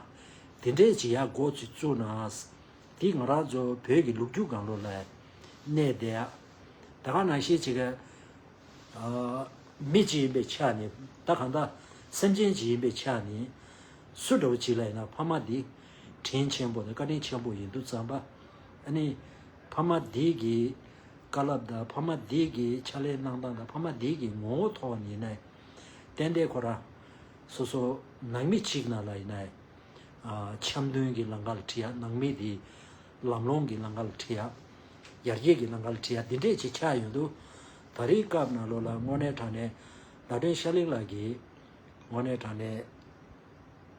དེ་འདྲས་ཅིག་ཡར་འགོ་ཅིག་བཙུགས་ན། འདི་ང་རང་ཚོ་བོད་ཀྱི་ལོ་རྒྱུས་སྒང་ལོགས་ལ་གནས་བསྡད་ཡ། ད་ག་ནང་བཞིན་ཅིག་གི་ཨ་མི་གཅིག་ཡིན་པའི་ཆ་ནས། ད་གང་ལྟར་སེམས་ཅན་གཅིག་ཡིན་པའི་ཆ་ནས། སུ་འདྲ་བོ་ཅིག་ལ་ཡིན་ན་ཕ་མ་འདི་དྲིན་ཆེན་པོ་དང་བཀའ་དྲིན་ཆེན་པོ་ཡིན་དུས་ཙམ་པ། ཨ་ནི་ཕ་མ་འདི་གི་བཀའ་སློབ་དང་། ཕ་མ་འདི་གི་ཕྱག་ལས་གནང་སྟངས་དང་། ཕ་མ་འདི་གི་ངོ་བོ་ཐོག་ནས་ཡིན་ན། ཏན་ཏན་ཁོ་རང་སོ་སོ་ནང་མི་གཅིག་ནང་ལ་ཡིན་ན། ཨ་འཆམ་མཐུན་གྱི་ལམ་ཁ་ལ་ཁྲིད་ཡ། ནང་མི་དེ་ལམ་ལྷོང་གི་ལམ་ཁ་ལ་ཁྲིད་ཡ། ཡར་རྒྱས་ཀྱི་ལམ་ཁ་ལ་ཁྲིད་ཡ། འདི་འདྲས་ཅིག་ཆགས་ཡོང་དུས། ད་ ད་རེས་སྐབས་ནང་ལོགས་ལ་དངོས་གནས་དྲང་གནས་ཟླ་སྒྲོན་ཤར་གླིང་ལགས་ཀྱིས་དངོས་གནས་དྲང་གནས་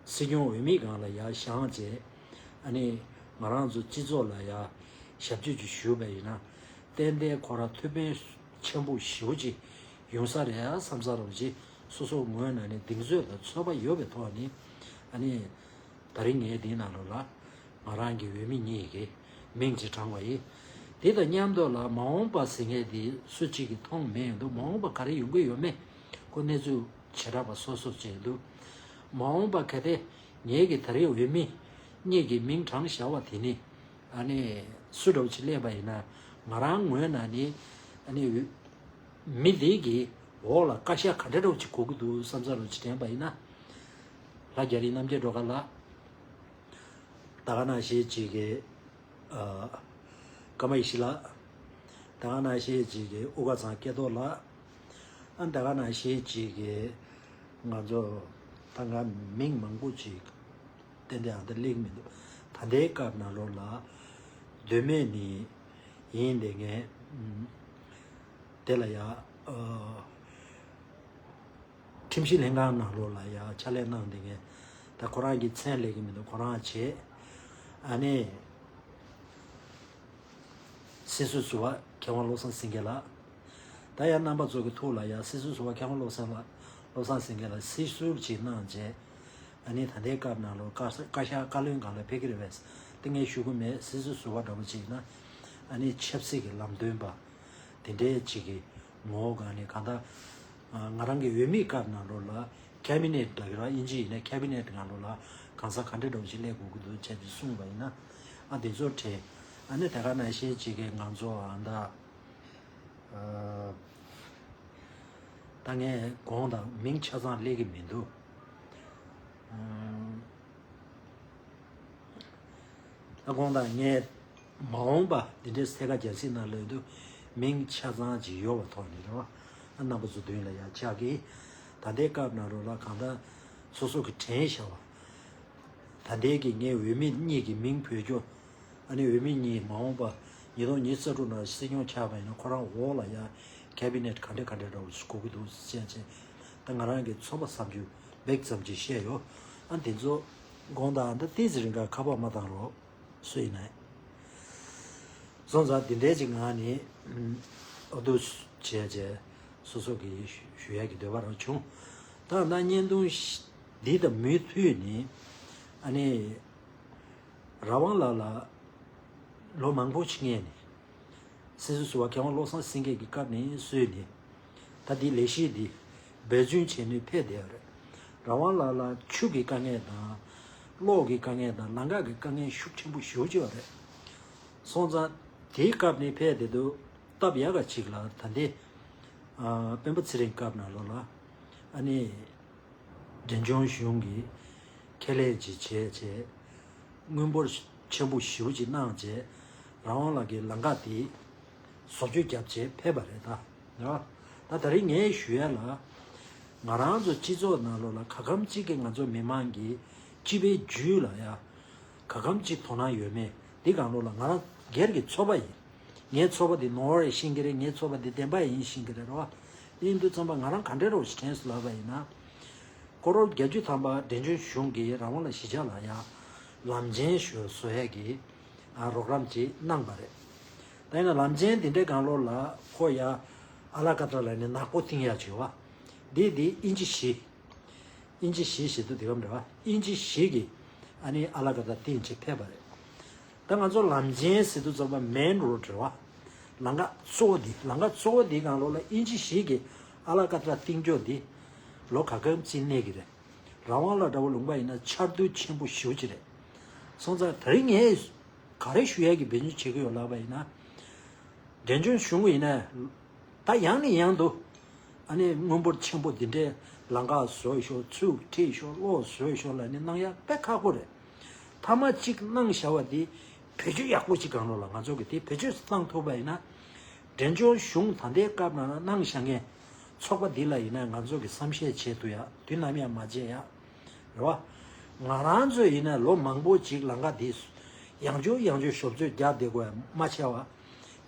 སྲིད་སྐྱོང་འོས་མི་སྒང་ལ་ཡར་བཞེངས་བྱས། ཨ་ནི་ང་རང་ཚོ་སྤྱི་ཚོགས་ལ་ཡར་ཞབས་ཕྱི་ཅིག་ཞུས་པ་ཡིན་ན། ཏན་ཏན་ཁོ་རང་ཐུགས་ཕན་ཆེན་པོ་ཞེ་པོ་ཅིག་ཡོང་ས་རེད་ཨ་བསམ་ས་རོགས་ཅིག་སོ་སོ་ངོས་ནས་ནི་གདེང་ཚོད་དང་ཚོད་དཔག་ཡོད་པའི་ཐོག་ནས། ཨ་ནི་ད་རིང་ངས་འདིའི་ནང་ལོགས་ལ་ང་རང་གི་འོས་མི་གཉིས་ཀྱི་མིང་ཅིག་དྲངས་པ་ཡིན། དེ་དང་མཉམ་དུ་ལ་མ་འོངས་པ་ཟེར་མཁན་དེ་སུ་གཅིག་གིས་མཐོང་མེད་འདུག་མ་འོངས་པ་ག་རེ་ཡོང་གི་ཡོད་མེད་ཁོ་གནས་ཚུལ་བྱེ་བྲག་པ་སོ་སོ་བྱས་འདུག་མ་འོངས་པ་གལ་ཏེ་ངེད་ཀྱི་ད་རེས་འོས་མི་གཉིས་ཀྱི་མིང་དྲངས་བཞག་པ་དེ་ནི། ཨ་ནི་སུ་འདྲ་བོ་ཅིག་སླེབས་པ་ཡིན་ན་ང་རང་ངོས་ནས་ནི། ཨ་ནི་མི་དེ་གི་འོག་ལ་བཀའ་ཤག་ག་འདྲ་འདྲ་བོ་ཅིག་དགོས་ཀྱི་འདུག་བསམ་ས་རོགས་ཅིག་དྲན་པ་ཡིན་ན། ལྷ་རྒྱ་རི་རྣམ་རྒྱལ་སྒྲོལ་དཀར་ལགས། ད་ག་ནང་བཞིན་ཅིག་གི་ཨ། ཀརྨ་ཡེ་ཤེས་ལགས། ད་ག་ནང་བཞིན་ཅིག་གི་དབུ་དཀར་ཚང་སྐལ་རྡོར་ལགས། ཨ་ད་ག་ནང་བཞིན་ཅིག་གི་ང་ཚོ་ད་ང་མིང་མང་པོ་ཅིག་ཏན་ཏན་ཨ་ད་གླེང་མི་འདུག་ད་ལྟའི་སྐབས་ནང་ལོགས་ལ་མདོ་སྨད་ནས་ཡིན་བསྡད་མཁན་དེ་ལ་ཡ་ཨ། ཁྲིམས་ཞིབ་ལྷན་ཁང་ནང་ལོགས་ལ་ཡ་ཕྱག་ལས་གནང་བསྡད་མཁན། ད་ཁོ་རང་གི་མཚན་ལེགས་ཀྱི་མི་འདུག་ཁོ་རང་བྱས། ཨ་ནི་སྲིད་ཟུར་ཟུར་པ་མཁས་དབང་བློ་བཟང་སེང་གེ་ལགས། ད་ཡ་རྣམ་པ་ཚོ་གི་ཐུགས་ལ་ཡ་སྲིད་ཟུར་ཟུར་པ་མཁས་དབང་བློ་བཟང་ལགས། བློ་བཟང་སེང་གེ་ལགས་སྲིད་ཟུར་ཅིག་གནང་བྱས། ཨ་ནི་ད་ལྟའི་སྐབས་ནང་ལོགས་བཀའ་བཀའ་ཤག་བཀའ་བློན་སྒང་ལ་ཕེབས་ཀྱི་རེད་པས། དེ་ངས་ཞུ་གི་མེད། སྲིད་ཟུར་ཟུར་པ་འདྲ་པོ་ཅིག་ཡིན་ན་ཨ་ནི་ཆབ་སྲིད་ཀྱི་ལམ་སྟོན་པ་དེ་འདྲའི་ཅིག་གི་ངོ་བོ་སྒང་ནས་གང་ལྟར་ང་རང་གི་འོས་མིའི་སྐབས་ནང་ལོགས་ལ་ཁེ་བི་ནེ་ཊི་ལབ་ཀྱི་རེད། དབྱིན་ཇི་ཡིན་ན་ཁེ་བི་ནེ་ཊི་སྒང་ལོགས་ལ་གང་ཟག་ག་འདྲ་འདྲ་པོ་ཅིག་སླེབས་དགོས་ཀྱི་འདུག་བྱས་ཏེ་གསུངས་པ་ཡིན་ན། ཨ་དེ་ཚོ་དྲན། ཨ་ནི་དེ་ག་ནང་བཞིན་ཅིག་གི་ང་ཚོ་ཨ་ད། ད་ངས་དགོངས་དག་མིང་ཆ་ཚང་སླེབས་ཀྱི་མི་འདུག་ད་དགོངས་དག་ངས་མ་འོངས་པ་འདི་འདྲའི་ས་ག་རྒྱལ་སྲིད་ནང་ལོགས་དུ་མིང་ཆ་ཚང་ཅིག་ཡོད་པ་ཐོག་ནས་རེད་བ། རྣམ་པ་ཚོ་མདུན་ལ་ཡར་བཅར་གི། ད་ལྟའི་སྐབས་ནང་ལོགས་ལ་གང་ལྟར་སོ་སོ་གི་དྲན་བཞག་པ། ད་ལྟའི་གི་ངའི་འོས་མི་གཉིས་ཀྱི་མིང་བོད་སྐྱོར། ཨ་ནི་འོས་མི་གཉིས་མ་འོངས་པ་ཉིས་སྟོང་ཉི་ཤུ་རྩ་དྲུག་ནང་སྲིད་སྐྱོང་ཆགས་པ་ཡིན་ན་ཁོ་རང་འོག་ལ་ཡ་ཁེ་བི་ནེ་ཊི་ག་འདྲ་ག་འདྲ་འདྲ་བོ་ཞིག་དགོས་ཀྱི་འདུག་ཟེར་བྱས། ད་ང་རང་གི་ཚོད་དཔག་བསམ་ཚུལ་འབེག་ཙམ་ཅིག་བཤད་ཡོད། ཨ་དེ་ཚོ་དགོངས་དག་ཨ་ད་ཏོག་ཙམ་རིང་ག་ཁ་པར་མ་བཏང་རོགས། སུ་ཡིན་ནའི། སོང་ཙང་དེ་འདྲའི་ཅིག་ངང་ནས་ཨ་འདུག་བྱས་བྱས་སོ་སོ་གི་ཞུ་ཡག་གི་འདོད་པ་རང་བྱུང་། ད་ད་བརྙན་ཐུང་འདི་དང་མུ་མཐུད་ནས་ཨ་ནི། རང་དབང་ལགས་ལ་ལོ་མང་པོ་ཞིག་སྔོན་ནས་སྲིད་ཟུར་ཟུར་པ་མཁས་དབང་བློ་བཟང་སེང་གེ་གི་སྐབས་ནས་བཟུང་ནས་ད་འདི་ལས་གཞི་འདི་འབད་བརྩོན་བྱས་ནས་ཕེབས་བསྡད་ཡོད་རེད། རང་དབང་ལགས་ལ་ཆུ་གི་དཀའ་ངལ་དང་གློག་གི་དཀའ་ངལ་དང་ལམ་ཁ་གི་དཀའ་ངལ་ཤུགས་ཆེན་པོ་ཞེ་པོ་ཅིག་ཡོད་རེད། སོང་ཙང་དེའི་སྐབས་ནས་ཕེབས་བསྡད་དུས་སྟབས་ཡག་ག་ཅིག་ལ་ད་ལྟའི་ཨ་སྤེན་པ་ཚེ་རིང་སྐབས་ནང་ལོགས་ལ་ཨ་ནི། འབྲས་ལྗོངས་གཞུང་གིས་ཁས་ལེན་ཅིག་བྱས་བྱས། དངུལ་འབོར་ཆེན་པོ་ཞེ་པོ་ཅིག་གནང་བྱས། རང་དབང་ལགས་ཀྱི་ལམ་ཁ་དེ་བཟོ་བཅོས་བརྒྱབ་བྱས་ཕེབས་པ་རེད་ད། རེད་བ། ད་ད་རིང་ངས་ཞུ་ཡ་ལ། ང་རང་ཚོ་སྤྱི་ཚོགས་ནང་ལོགས་ལ་ག་གམ་གཅིག་གི་ང་ཚོ་མི་མང་གི་སྤྱི་པའི་རྒྱུད་ལ་ཡ། ག་གམ་གཅིག་དོ་སྣང་ཡོད་མེད་འདི་སྒང་ལོགས་ལ་ང་རང་སྒེར་གྱི་ཚོད་དཔག་ཡིན། ངའི་ཚོད་དཔག་འདི་ནོར་བ་རེད་ཤེས་ཀྱི་རེད། ངའི་ཚོད་དཔག་འདི་བདེན་པ་ཡིན་ཤེས་ཀྱི་རེད་རོ། དེ་ཡིན་དུས་ཙམ་པ་ང་རང་ག་འདྲ་རོ་ཞིག་དྲན་སོང་ལབ་པ་ཡིན་ན། སྐོར་རོ་བརྒྱད་ཅུ་ཐམ་པ་འབྲས་ལྗོངས་གཞུང་གིས་རང་དབང་ལ་གཞིས་ཆགས་ལ་ཡང་ལམ་ཆེན་ཞུ་བཟོ་ཡས་ཀྱི་རོགས་རམ་ཅིག་གནང་པ་རེད། ད་ཡིན་ན་ལམ་ཆེན་འདི་འདྲའི་སྒང་ལོགས་ལ་ཁོ་ཡ་ཨ་ལ་ཀ་ཏ་ལ་ནི་ནག་པོ་བཏིང་ཡ་བྱེད་བ། འདི་འདི་དབྱིན་ཇི་གཞི། དབྱིན་ཇི་གཞི་ཞེས་དུས་དེ་གམ་འདྲ་བ། དབྱིན་ཇི་གཞི་གི་ཨ་ནི་ཨ་ལ་ཀ་ཏ་བཏིང་བྱེད་ཕེབས་པ་རེད། ད་ང་ཚོ་ལམ་ཆེན་ཟེར་དུས་ཙམ་པ་མེན་རོ་ཌི་རེད་བ། ལམ་ཁ་གཙོ་བོ་འདི་ལམ་ཁ་གཙོ་བོ་འདིའི་སྒང་ལོགས་ལ་དབྱིན་ཇི་གཞི་གི་ཨ་ལ་ཀ་ཏ་བཏིང་ཕྱོགས་འདི་ལོ་ག་གམ་ཅིག་གནས་ཀྱི་རེད། རང་དབང་ལ་འདྲ་བོ་ལུང་པ་ཡིན་ན་ཆར་རྡུལ་ཆེན་པོ་ཞེ་པོ་ཅིག་རེད། སོང་ཙང་ད་རིང་ངས་ག་རེ་ཞུ་ཡས་ཀྱི་འབད་བརྩོན་བྱེད་ཀྱི་ཡོད་ལབ་པ་ཡིན་ན། འབྲས་ལྗོངས་གཞུང་གི་ཡིན་ན། ད་ཡང་ནས་ཡང་དུ་ཨ་ནི་དངུལ་འབོར་ཆེན་པོ་འདི་འདྲའི་ལམ་ཁ་བཟོས་ཤོག་ཆུ་ཁྲིད་ཤོག་གློག་བཟོས་ཤོག་ལབ་ནས་གནང་ཡ་དཔེ་ཁག་པོ་རེད། མཐའ་མ་གཅིག་གནང་བཞག་པ་འདི་བེད་སྤྱོད་ཡག་པོ་གཅིག་གང་ལོགས་ལ་ང་ཚོ་གི་དེ་བེད་སྤྱོད་བཏང་ཐུབ་པ་ཡིན་ན། འབྲས་ལྗོངས་གཞུང་ད་ལྟའི་སྐབས་ནང་ལ་གནང་བཞག་མཁན་ཚོགས་པ་འདི་ལ་ཡིན་ན་ང་ཚོ་གི་བསམ་ཤེས་བྱེད་ཐུབ་ཡ་དུས་ནམ་ཡང་མ་བརྗེད་ཡ། རེད་བ། ང་རང་ཚོ་ཡིན་ན་ལོ་མང་པོ་གཅིག་ལམ་ཁ་འདི་ཡང་བསྐྱར་ཡང་བསྐྱར་ཞོབ་རྩོད་རྒྱག་བསྡད་དགོས་ཡ་མ་ཆེ་བ།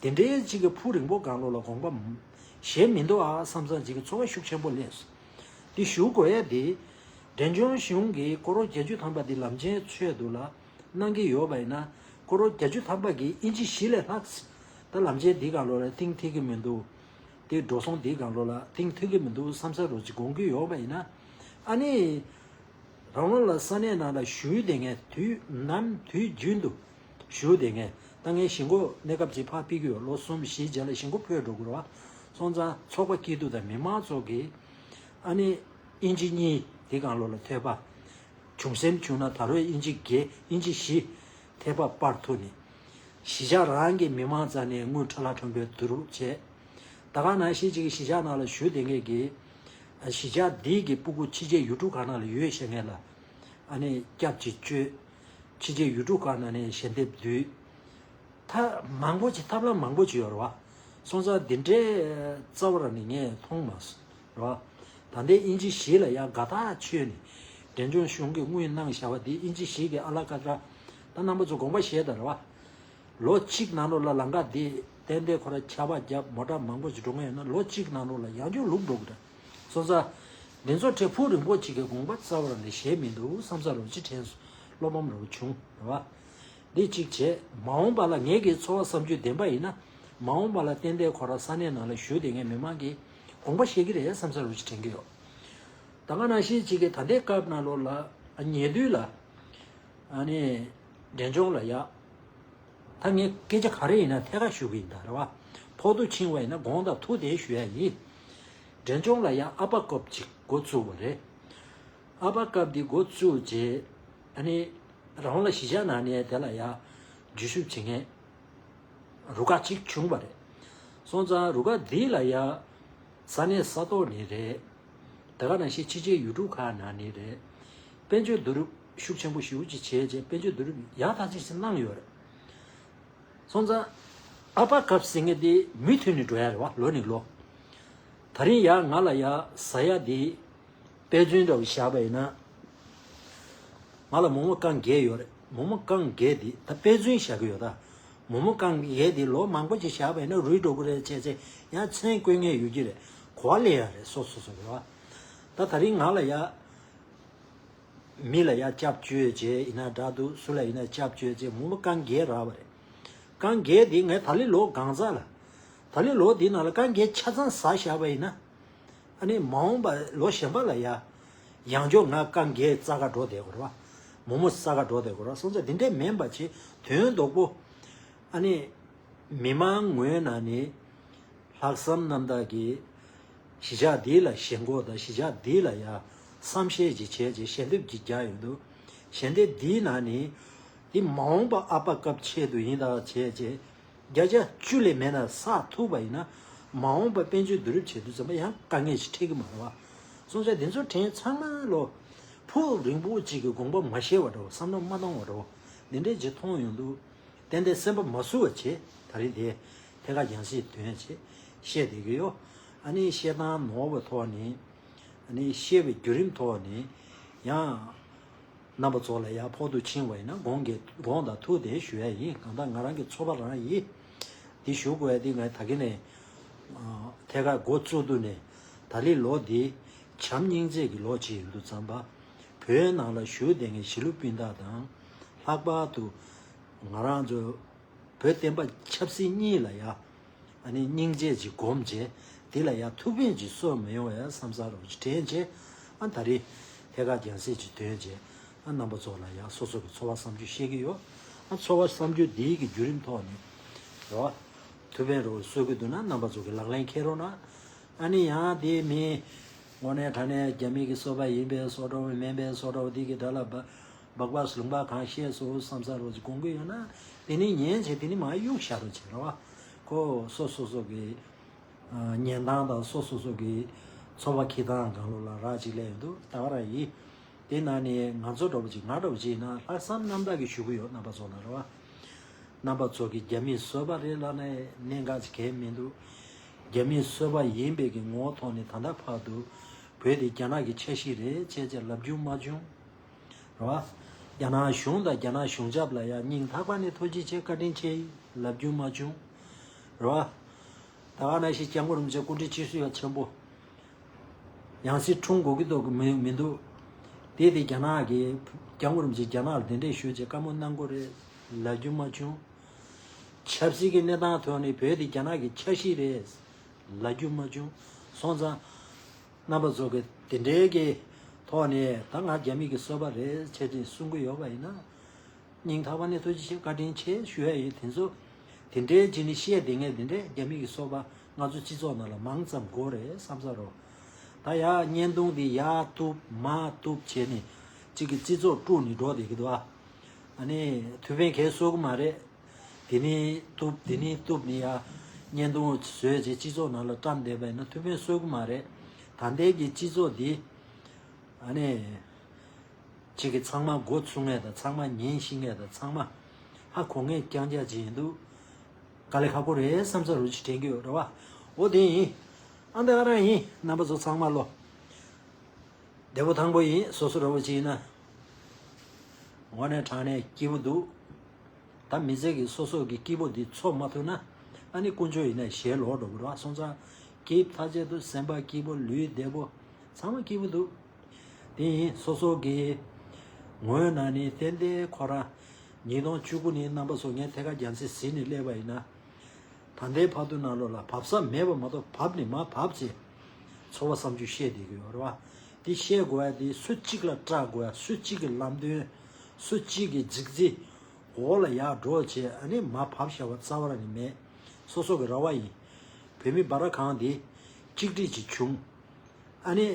དེ་འདྲའི་གཅིག་གི་ཕུགས་རིང་པོ་སྒང་ལོགས་ལ་དགོངས་པ་མ་ ཞེ་མི་འདུག་ཨ་བསམ་བསམ་ཅིག་གི་ཚོར་བ་ཤུགས་ཆེན་པོ་སླེབས་སོང་། འདི་ཞུ་དགོས་ཡ་འདི། འབྲས་ལྗོངས་གཞུང་གིས་སྐོར་ར་བརྒྱད་ཅུ་ཐམ་པ་འདི་ལམ་ཆེན་ཆེད་དུ་ལ་གནང་གི་ཡོད་པ་ཡིན་ན། སྐོར་ར་བརྒྱད་ཅུ་ཐམ་པ་གི་ཨིན་ཅི་བཞི་ལས་ལྷག་ད་ལམ་ཆེན་འདི་གང་ལོ་ལ་གཏིང་ཐེག་གི་མི་འདུག་དེ་འགྲོ་སོང་འདི་གང་ལོ་ལ་གཏིང་ཐེག་གི་མི་འདུག་བསམ་ས་རོ་ཅིག་དགོངས་ཀྱི་ཡོད་པ་ཡིན་ན། ཨ་ནི། རང་རང་ལ་ས་གནས་ནང་ལ་བཞུགས་བསྡད་མཁན་དུས་ནམ་དུས་རྒྱུན་དུ་བཞུགས་བསྡད་མཁན་ད་ངས་ཞི་འགོ་གནས་སྐབས་ཅིག་ཕར་ཕུལ་གྱི་ཡོད། ལོ་གསུམ་བཞི་རྗེས་ལ་ཞི་འགོ་ཕུལ་འགྲོ་དགོས་རེད་བ། སོང་ཙང་ཚོགས་པ་སྐྱིད་སྡུག་དང་མི་མང་ཚོ་གིས་ཨ་ནི་ཨིན་ཅི་གཉིས་དེ་གང་ལོ་ལ་ཐོས་པ། བྱུང་སེམས་བྱུང་ན་ད་རོས་ཨིན་ཅི་བརྒྱད་ཨིན་ཅི་བཞི་ཐེག་པ་སྤར་ཐུབ་ནས། གཞིས་ཆགས་རང་གི་མི་མང་རྩ་ནས་དངུལ་ཁྲ་ལ་ཁྲོམ་པའི་བསྡུ་རུབ་བྱས། ད་ག་ནང་བཞིན་གཅིག་གི་གཞིས་ཆགས་ནང་ལ་བཞུགས་བསྡད་མཁན་གྱི་གཞིས་ཆགས་འདིའི་གི་སྤུ་གུ་ཕྱི་རྒྱལ་ཡུལ་གྲུ་ཁག་ནང་ལ་ཡོད་ཤེས་མཁན་ལ་ཨ་ནི་སྐྱབས་ཅིག་བཅོལ། ཕྱི་རྒྱལ་ཡུལ་གྲུ་ཁག་ནང་ནས་ཞལ་འདེབས་བསྡུས། ད་མང་པོ་ཅིག་ཐབས་ལམ་མང་པོ་ཅིག་ཡོད་རེད་བ། སོང་ཙང་འདི་འདྲའི་རྩ་བ་རང་ནས་ངས་མཐོང་མ་སོང་རེད་བ། ད་ལྟའི་ཨིན་ཅི་བཞི་ལ་ཡང་དགའ་ཐག་ཆོད་ནས་འབྲས་ལྗོངས་གཞུང་གིས་དངུལ་གནང་བཞག་པ་འདི་ཨིན་ཅི་བཞི་གི་ཨ་ལ་ཀ་ཏྲ་ད་རྣམ་པ་ཚོ་དགོངས་པ་བཞེས་དང་རེད་བ། ལོ་གཅིག་ནང་ལོགས་ལ་ལམ་ཁ་འདི་ཏན་ཏན་ཁོ་ར་ཆར་པ་བརྒྱབ་མོ་ཊ་མང་པོ་ཞིག་འགྲོ་མཁན་ཡོད་ན་ལོ་གཅིག་ནང་ལོགས་ལ་ཡང་བསྐྱར་ལུག་འགྲོ་གི་རེད། སོང་ཙང་འདི་ཚོ་འཕྲལ་ཕུགས་རིང་པོ་གཅིག་གི་དགོངས་པ་རྩ་བ་རང་ནས་བཞེས་མི་འདུག་བསམ་ས་རོ་ཅི་དྲན་སོང་། བློ་ཕམ་རོ་བྱུང་རེད་བ། འདི་གཅིག་བྱས་མ་འོངས་པ་ལ་ངེད་ཀྱི་ཚོར་བ་བསམ་ཚུལ་བདེན་པ་ཡིན་ན་མ་འོངས་པ་ལ་ཏན་ཏན་ཁོ་ར་ས་གནས་ནང་ལ་བཞུགས་བསྡད་མཁན་མི་མང་གིས་དགོངས་པ་བཞེས་ཀྱི་རེད་བསམ་ས་རོ་ཅི་དྲན་གྱི་ཡོད། ད་ག་ནང་བཞིན་གཅིག་གི་ད་ལྟའི་སྐབས་ནང་ལོགས་ལ་ཉེ་དུས་ལ་ཨ་ནི་འབྲས་ལྗོངས་ལ་ཡ། ད་ངས་སྐད་ཆ་ག་རེ་ཡིན་ན་ཐད་ཀར་ཞུ་གི་ཡིན་ད་རེད་བ། ཕོག་ཐུག་ཕྱིན་པ་ཡིན་ན་དགོངས་དག་ཐུགས་བདེ་ཞུ་ཡ་ཡིན། འབྲས་ལྗོངས་ལ་ཡ་ཨ་པ་ཀབ་ཅིག་འགོ་བཙུགས་པ་རེད། ཨ་པ་ཀབ་འདི་འགོ་བཙུགས་རྗེས་ཨ་ནི་རང་ལ་གཞིས་ཆགས་ནང་ནས་དེ་ལ་ཡ་འཇུ་བཤུབ་བྱེད་མཁན་རུ་ཁག་ཅིག་བྱུང་བ་རེད། སོང་ཙང་རུ་ཁག་འདི་ལ་ཡ་ས་གནས་ས་ཐོག་ནས་རེད། དེ་ག་ནང་བཞིན་ཕྱི་རྒྱལ་ཡུལ་གྲུ་ཁག་ནང་ནས་རེད། དཔལ་འབྱོར་བསྡུ་རུབ་ཤུགས་ཆེན་པོ་ཞེ་པོ་ཅིག་བྱས་རྗེས་དཔལ་འབྱོར་བསྡུ་རུབ་ཡག་ཐག་ཆོད་ཅིག་གནང་ཡོད་རེད། སོང་ཙང་ཨ་པ་ཀབ་ཟེར་མཁན་དེ་མུ་མཐུད་ནས་འགྲོ་ཡ་རེད་བ། ལོ་ནས་ལོ། ད་རིང་ཡ་ང་ལ་ཡ་ཟ་ཡ་དེ་དཔེ་མཚོན་འདྲ་བོ་བཞག་པ་ཡིན་ན། ང་ལ་མོག་མོག་རྐང་བརྒྱད་ཡོད་རེད། མོག་མོག་རྐང་བརྒྱད་དེ་ད་དཔེ་མཚོན་བཞག་གི་ཡོད་ད། མོག་མོག་རྐང་བརྒྱད་དེ་ལོ་མང་པོ་ཅིག་བཞག་པ་ཡིན་ན་རུལ་འགྲོ་གི་རེད་བྱས་ཚེ་ཡང་མཚན་བཀོད་མཁན་ཡོད་ཀྱི་རེད། གོ་བ་ལེན་ཡ་རེད་སོ་སོ་སོ་གི་རེད་བ། ད་ད་རིང་ང་ལ་ཡ། མི་ལ་ཡ་སྐྱབས་བཅོལ་བྱས་ཡིན་ན་འདྲ་འདུག་སུ་ལ་ཡིན་ན་སྐྱབས་བཅོལ་བྱས་མོག་མོག་རྐང་བརྒྱད་རག་པ་རེད། རྐང་བརྒྱད་དེ་ངས་ད་ལི་ལོ་གང་ཟག་ལ། ད་ལི་ལོ་དེའི་ནང་ལ་རྐང་བརྒྱད་ཆ་ཚང་ཟ་བཞག་པ་ཡིན་ན། ཨ་ནི་མ་འོངས་པ་ལོ་གཞན་པ་ལ་ཡ། ཡང་བསྐྱར་ང་རྐང་བརྒྱད་རྩ་ག་འགྲོ་བསྡད་དགོས་རེད་བ། མོག་མོག་རྩ་ག་འགྲོ་བསྡད་དགོས་རེད་བ། སོང་ཙང་འདི་འདྲས་མིན་པ་བྱས་དོན་ལྡོག་པོ། ཨ་ནི། མི་མང་ངོས་ནས་ནི། ལྷག་བསམ་རྣམ་དག་གིས། གཞིས་ཆགས་འདི་ལ་ཞེན་ཁོག་དང་གཞིས་ཆགས་འདི་ལ་ཡ། བསམ་ཤེས་ཅིག་བྱས་རྗེས་ཞལ་འདེབས་ཅིག་རྒྱག་ཡོང་དུས། ཞལ་འདེབས་འདིའི་ནང་ནི། འདི་མ་འོངས་པ་ཨ་པ་སྐབས་ཆེད་དུ་ཡིན་ད་བྱས་རྗེས། བརྒྱ་ཆ་བཅུ་ལས་མེད་ན་བསགས་ཐུབ་པ་ཡིན་ན། མ་འོངས་པ་དཔལ་འབྱོར་བསྡུ་རུབ་བྱེད་དུས་ཙམ་པ་ཡང་དཀའ་ངལ་ཞིག་འཕྲད་ཀྱི་མ་རེད་བ། སོང་ཙང་འདི་ཚོ་དྲན་ཚང་མ་ལོ། ཕུགས་རིང་པོ་ཅིག་གི་དགོངས་པ་མ་བཞེས་པ་འདྲ་བོ་བསམ་བློ་མ་གཏོང་བ་འདྲ་བོ། འདི་འདྲའི་ཅིག་མཐོང་ཡོང་དུས། ཏན་ཏན་སེམས་པ་མ་བསུ་བ་བྱེད། ད་རིང་དེ་ཐད་ཀར་རྒྱང་སྲིང་དོན་བྱེད་བཤད་བསྡད་ཀྱི་ཡོད། ཨ་ནི་བཤད་སྟངས་ནོར་བའི་ཐོག་ནས། ཨ་ནི་བཤད་པའི་བརྒྱུད་རིམ་ཐོག་ནས་ཡང་། རྣམ་པ་ཚོ་ལ་ཡང་ཕོག་ཐུག་ཕྱིན་པ་ཡིན་ན་དགོངས་དགེ་དགོངས་དག་ཐུགས་བདེ་ཞུ་ཡ་ཡིན། གང་ལྟར་ང་རང་གི་ཚོར་བ་རང་ཡིན། འདི་ཞུ་དགོས་ཡ་འདི་ང་ད་གིན་ནས་ཨ་ཐད་ཀར་འགོ་བཙུགས་དུས་ནས་ད་ལི་ལོ་འདི་བྱམས་སྙིང་རྗེ་གི་ལོ་གཅིག་ཡིན་དུས་ཙམ་པ། བོད་ནང་ལ་བཞུགས་བསྡད་མཁན་གཞིས་ལུས་སྤུན་ཟླ་དང་། ལྷག་པར་དུ་ང་རང་ཚོ་བོད་བསྟན་པ་ཆབ་སྲིད་གཉིས་ལ་ཡ། ཨ་ནི་སྙིང་རྗེ་ཅིག་སྒོམ་བྱས། འདི་ལ་ཡ་ཐུགས་ཕན་ཅིག་གསོས་མི་ཡོང་བས་བསམ་ས་རོགས་ཅིག་དྲན་བྱས། ཨ་ད་རེས་ཐད་ཀར་རྒྱང་སྲིང་ཅིག་དོན་བྱས། ཨ་རྣམ་པ་ཚོ་ལ་ཡ་སོ་སོ་གི་ཚོར་བ་བསམ་ཚུལ་བཤད་ཀྱི་ཡོད། ཨ་ཚོར་བ་བསམ་ཚུལ་འདིའི་གི་བརྒྱུད་རིམ་ཐོག་ནས་རེད་བ། ཐུགས་ཕན་རོགས་གསོས་ཀྱི་འདུག་ན་རྣམ་པ་ཚོ་གི་ལག་ལེན་འཁེལ་རོགས་གནང་། ཨ་ནི་ཡང་དེ་མིན། དངོས་གནས་དྲང་གནས་རྒྱ་མི་གི་སོ་པ་ཡིན་པའི་བཟོ་འདྲ་མིན་པའི་བཟོ་འདྲ་འདི་གི་དགྲ་ལ་སྦག་སྦག་སྦག་སྦག་ལུང་པ་གང་བཤད་སོང་བསམ་ས་རོགས་ཅིག་དགོངས་ཀྱི་ཡོད་ན། དེ་ནི་ཉན་བྱས་དེ་ནི་མ་གཡུག་བཞག་རོགས་བྱེད་རོགས། ཁོ་སོ་སོ་སོ་གི་ཉན་སྟངས་དང་སོ་སོ་སོ་གི་ཚོར་བ་འཁྱེར་སྟངས་སྒང་ལོགས་ལ་རག་ཅིག་སླེབས་ཡོང་དུས་ད་ག་རང་ཡིན། དེ་ན་ནི་ང་ཚོ་འདྲ་པོ་ཅིག་ང་འདྲ་པོ་ཅིག་ཡིན་ན་ལྷག་བསམ་རྣམ་དག་གིས་ཞུ་གི་ཡོད་རྣམ་པ་ཚོ་ལ་རེད་བ། རྣམ་པ་ཚོ་གིས་རྒྱ་མིའི་སོ་པ་རེད་ལབ་ན་གནད་འགག་ཅིག་གང་ཡང་མི་འདུག་རྒྱ་མིའི་སོ་པ་ཡིན་པའི་གི་ངོ་བོ་ཐོག་ནས་ད་ལྟ་བར་དུ་བོད་དེ་རྒྱ་ནག་གི་ཆ་ཤས་རེད་ཅེས་ཅེས་ལབ་རྒྱུ་མ་བྱུང་། རེད་བ། རྒྱ་ནག་གཞུང་དང་རྒྱ་ནག་གཞུང་ཞབས་ལ་ཡང་སྙིང་ཐག་པ་ནས་ཐུགས་རྗེ་ཆེ་བཀའ་དྲིན་ཆེ་ལབ་རྒྱུ་མ་བྱུང་། རེད་བ། ད་ག་ནང་བཞིན་སྐྱབས་མགོན་རིན་པོ་ཆེ་སྐུ་ཕྲེང་བཅུ་གསུམ་པ་ཆེན་པོ། ཡང་སྲིད་འཁྲུངས་དགོས་ཀྱི་འདུག་གི་མི་མི་འདུག་དེ་དེ་རྒྱ་ནག་གི་སྐྱབས་མགོན་རིན་པོ་ཆེ་རྒྱ་ནག་ལ་གདན་འདྲེན་ཞུས་བྱས་བཀའ་མོལ་གནང་དགོས་རེད་ལབ་རྒྱུ་མ་བྱུང་། ཆབ་སྲིད་ཀྱི་གནས་སྟངས་ཐོག་ནས་བོད་དེ་རྒྱ་ནག་གི་ཆ་ཤས་རེད་ལབ་རྒྱུ་མ་བྱུང་། སོང་ཙང་། རྣམ་པ་ཚོ་གི་དེ་འདྲའི་གི་ཐོག་ནས་ད་ང་རྒྱ་མི་གི་སོ་པ་རེད་ཅེས་དེ་གསུང་གི་ཡོད་པ་ཡིན་ན། སྙིང་ཐག་པ་ནས་ཐུགས་རྗེ་ཆེ་བཀའ་དྲིན་ཆེ་ཞུ་ཡ་ཡོད། དེ་ཚོ་དེ་འདྲའི་བྱས་ནས་བཤད་བསྡད་མཁན་དེ་འདྲའི་རྒྱ་མི་གི་སོ་པ་ང་ཚོ་སྤྱི་ཚོགས་ནང་ལ་མང་ཙམ་དགོས་རེད་བསམ་ས་རོ། ད་ཡ་བརྙན་ཐུང་འདི་ཡར་གཏུབ་མར་གཏུབ་བྱས་ནས་གཅིག་གི་སྤྱི་ཚོགས་དཀྲུགས་ནས་འགྲོ་བསྡད་ཀྱི་འདུག་ཨ། ཨ་ནི་ཐུགས་ཕན་གང་གསོ་གི་མ་རེད། དེ་ནས་གཏུབ་དེ་ནས་གཏུབ་ནས་ཡ་བརྙན་ཐུང་བཟོས་རྗེས་སྤྱི་ཚོགས་ནང་ལ་བཀྲམ་བསྡད་པ་ཡིན་ན་ཐུགས་ཕན་གསོ་གི་མ་རེད། ད་ལྟའི་གི་སྤྱི་ཚོགས་འདི་ཨ་ནི་གཅིག་གི་ཚང་མ་མགོ་ཚོས་མཁན་དང་ཚང་མ་ཉན་ཤེས་མཁན་དང་ཚང་མ་ཧ་གོ་མཁན་རྐྱང་རྐྱང་ཅིག་ཡིན་དུས་དཀའ་ལས་ཁག་པོ་རེད་བསམ་ས་རུ་ཅིག་དྲན་གྱི་ཡོད་རེད་བ། འོ་དེ་ཡིན། ཨ་འདི་ག་རང་ཡིན། རྣམ་པ་ཚོ་ཚང་མ་ལོ། བདེ་པོ་ཐང་པོ་ཡིན། སོ་སོ་འདྲ་པོ་ཅིག་ཡིན་ན། དངོས་གནས་དྲང་གནས་སྐྱིད་པོ་འདུག་ད་མི་ཚེ་གི་སོ་སོ་གི་སྐྱིད་པོ་འདི་འཚོ་མ་ཐུབ་ན། ཨ་ནི་དཀོན་མཆོག་ཡིན་ན་ཞལ་ལོག་འགྲོ་གི་རེད་བ། སོང་ཙང་སྐྱིད་ཐག་ཆོད་འདུག་སེམས་པ་སྐྱིད་པོ། ལུས་བདེ་པོ། ཚང་མ་སྐྱིད་པོ་འདུག་དེ་ཡིན། སོ་སོ་གི་ངོས་ནས་ནི་ཏན་ཏན་ཁོ་རང་ཉིས་སྟོང་བཅུ་དགུ་ནས་རྣམ་པ་ཚོ་ངས་ཐད་ཀར་རྒྱལ་མཚན་ཟིན་ནས་སླེབས་པ་ཡིན་ན། ད་ལྟའི་བར་དུ་ནང་ལོགས་ལ་བབས་ས་མེད་པ་མ་གཏོགས་བབས་ནས་མར་བབས་བྱས་ཚོར་བ་བསམ་ཚུལ་བཤད་བསྡད་ཀྱི་ཡོད་རེད་བ། དེ་བཤད་དགོས་ཡ་དེ་སུ་གཅིག་ལ་སྐྲག་དགོས་ཡ། སུ་གཅིག་གི་ལམ་སྟོན། སུ་གཅིག་གི་རྫིག་རྫིག་འོག་ལ་ཡར་འགྲོ་བྱས་ཨ་ནི་མར་བབས་བཞག་པ་རྩ་བ་རང་ནས་མེད། སོ་སོ་གི་རེ་བ་ཡིན། བོད་མི་སྦ་ར་གང་དེ་གཅིག་སྒྲིལ་ཅིག་བྱུང་། ཨ་ནི་